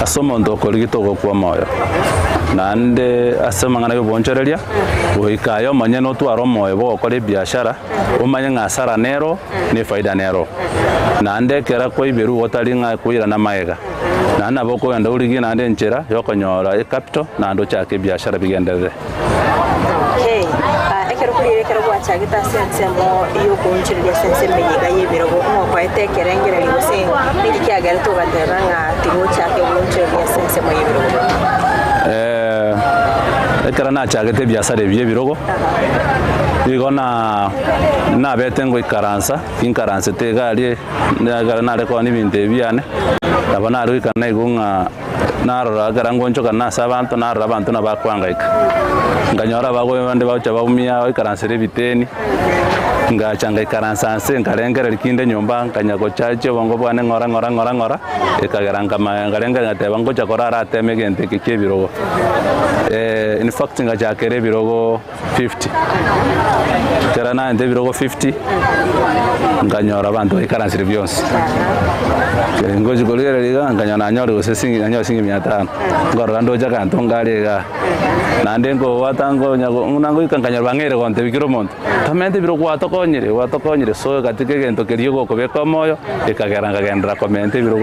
Ase omonto okorigete ogokwa omoyo, naende ase amang'ana y'oboonchoreria, goika aye omonyene otware omoyo bw'ogokora ebiashara, omanye ng'a hasara nero, na efaida nero. Naende ekero kwaiberwe igo otari ng'a koirana magega, naende nabo okogenda origie naende enchera yokonyora ecapital, naende ochake ebiashara bigenderere. Okay. Ah, ekero korire ekero gwachagete ase ensemo y'okoonchoreria ase ensemo eye iga y'ebirogo, ng'o okoete ekerengererio gose ninki kiagerete ogateba ng'a tiga ochake goonchoreria ase ensemo y'ebirogo? Eh, ekero nachagete ebiasara ebi bia ebirogo, nigo na nabete ngoikaransa, ginkaransete iga aria, ekero nare koonia ebinto ebi biane, nabo nare goika naigwa ng'a. Narora ekero ngonchokana ase abanto, narora abanto buna bakoangaika. Nkanyora abagoyo bande bagocha baumia baikaransera ebiteni, ngacha ngaikaransa nse nkarengereria kinde nyomba nkanya gochachia obongo bwane ng'ora ng'ora ng'ora ng'ora, ekagera nkamanya nkarengereria ngateba ngocha korara ateme egento eke kia ebirogo. In fact ngachakera ebirogo 50, ekero naente ebirogo 50, nkanyora abanto baikaransire bionsi. Ngochi korigereria iga, nkanyora nanyore gose siringi nanyore siringi mia tano, nkorora ndoche aganto nkare igaa, naende nkobwata nkonya buna ngoika nkanyora bang'eire gontebia kera omonto, tomente ebirogo gwatokonyire gwatokonyire, so katika egento keria ogokobeka omoyo, ekagera nkagenderera komenta ebirogo.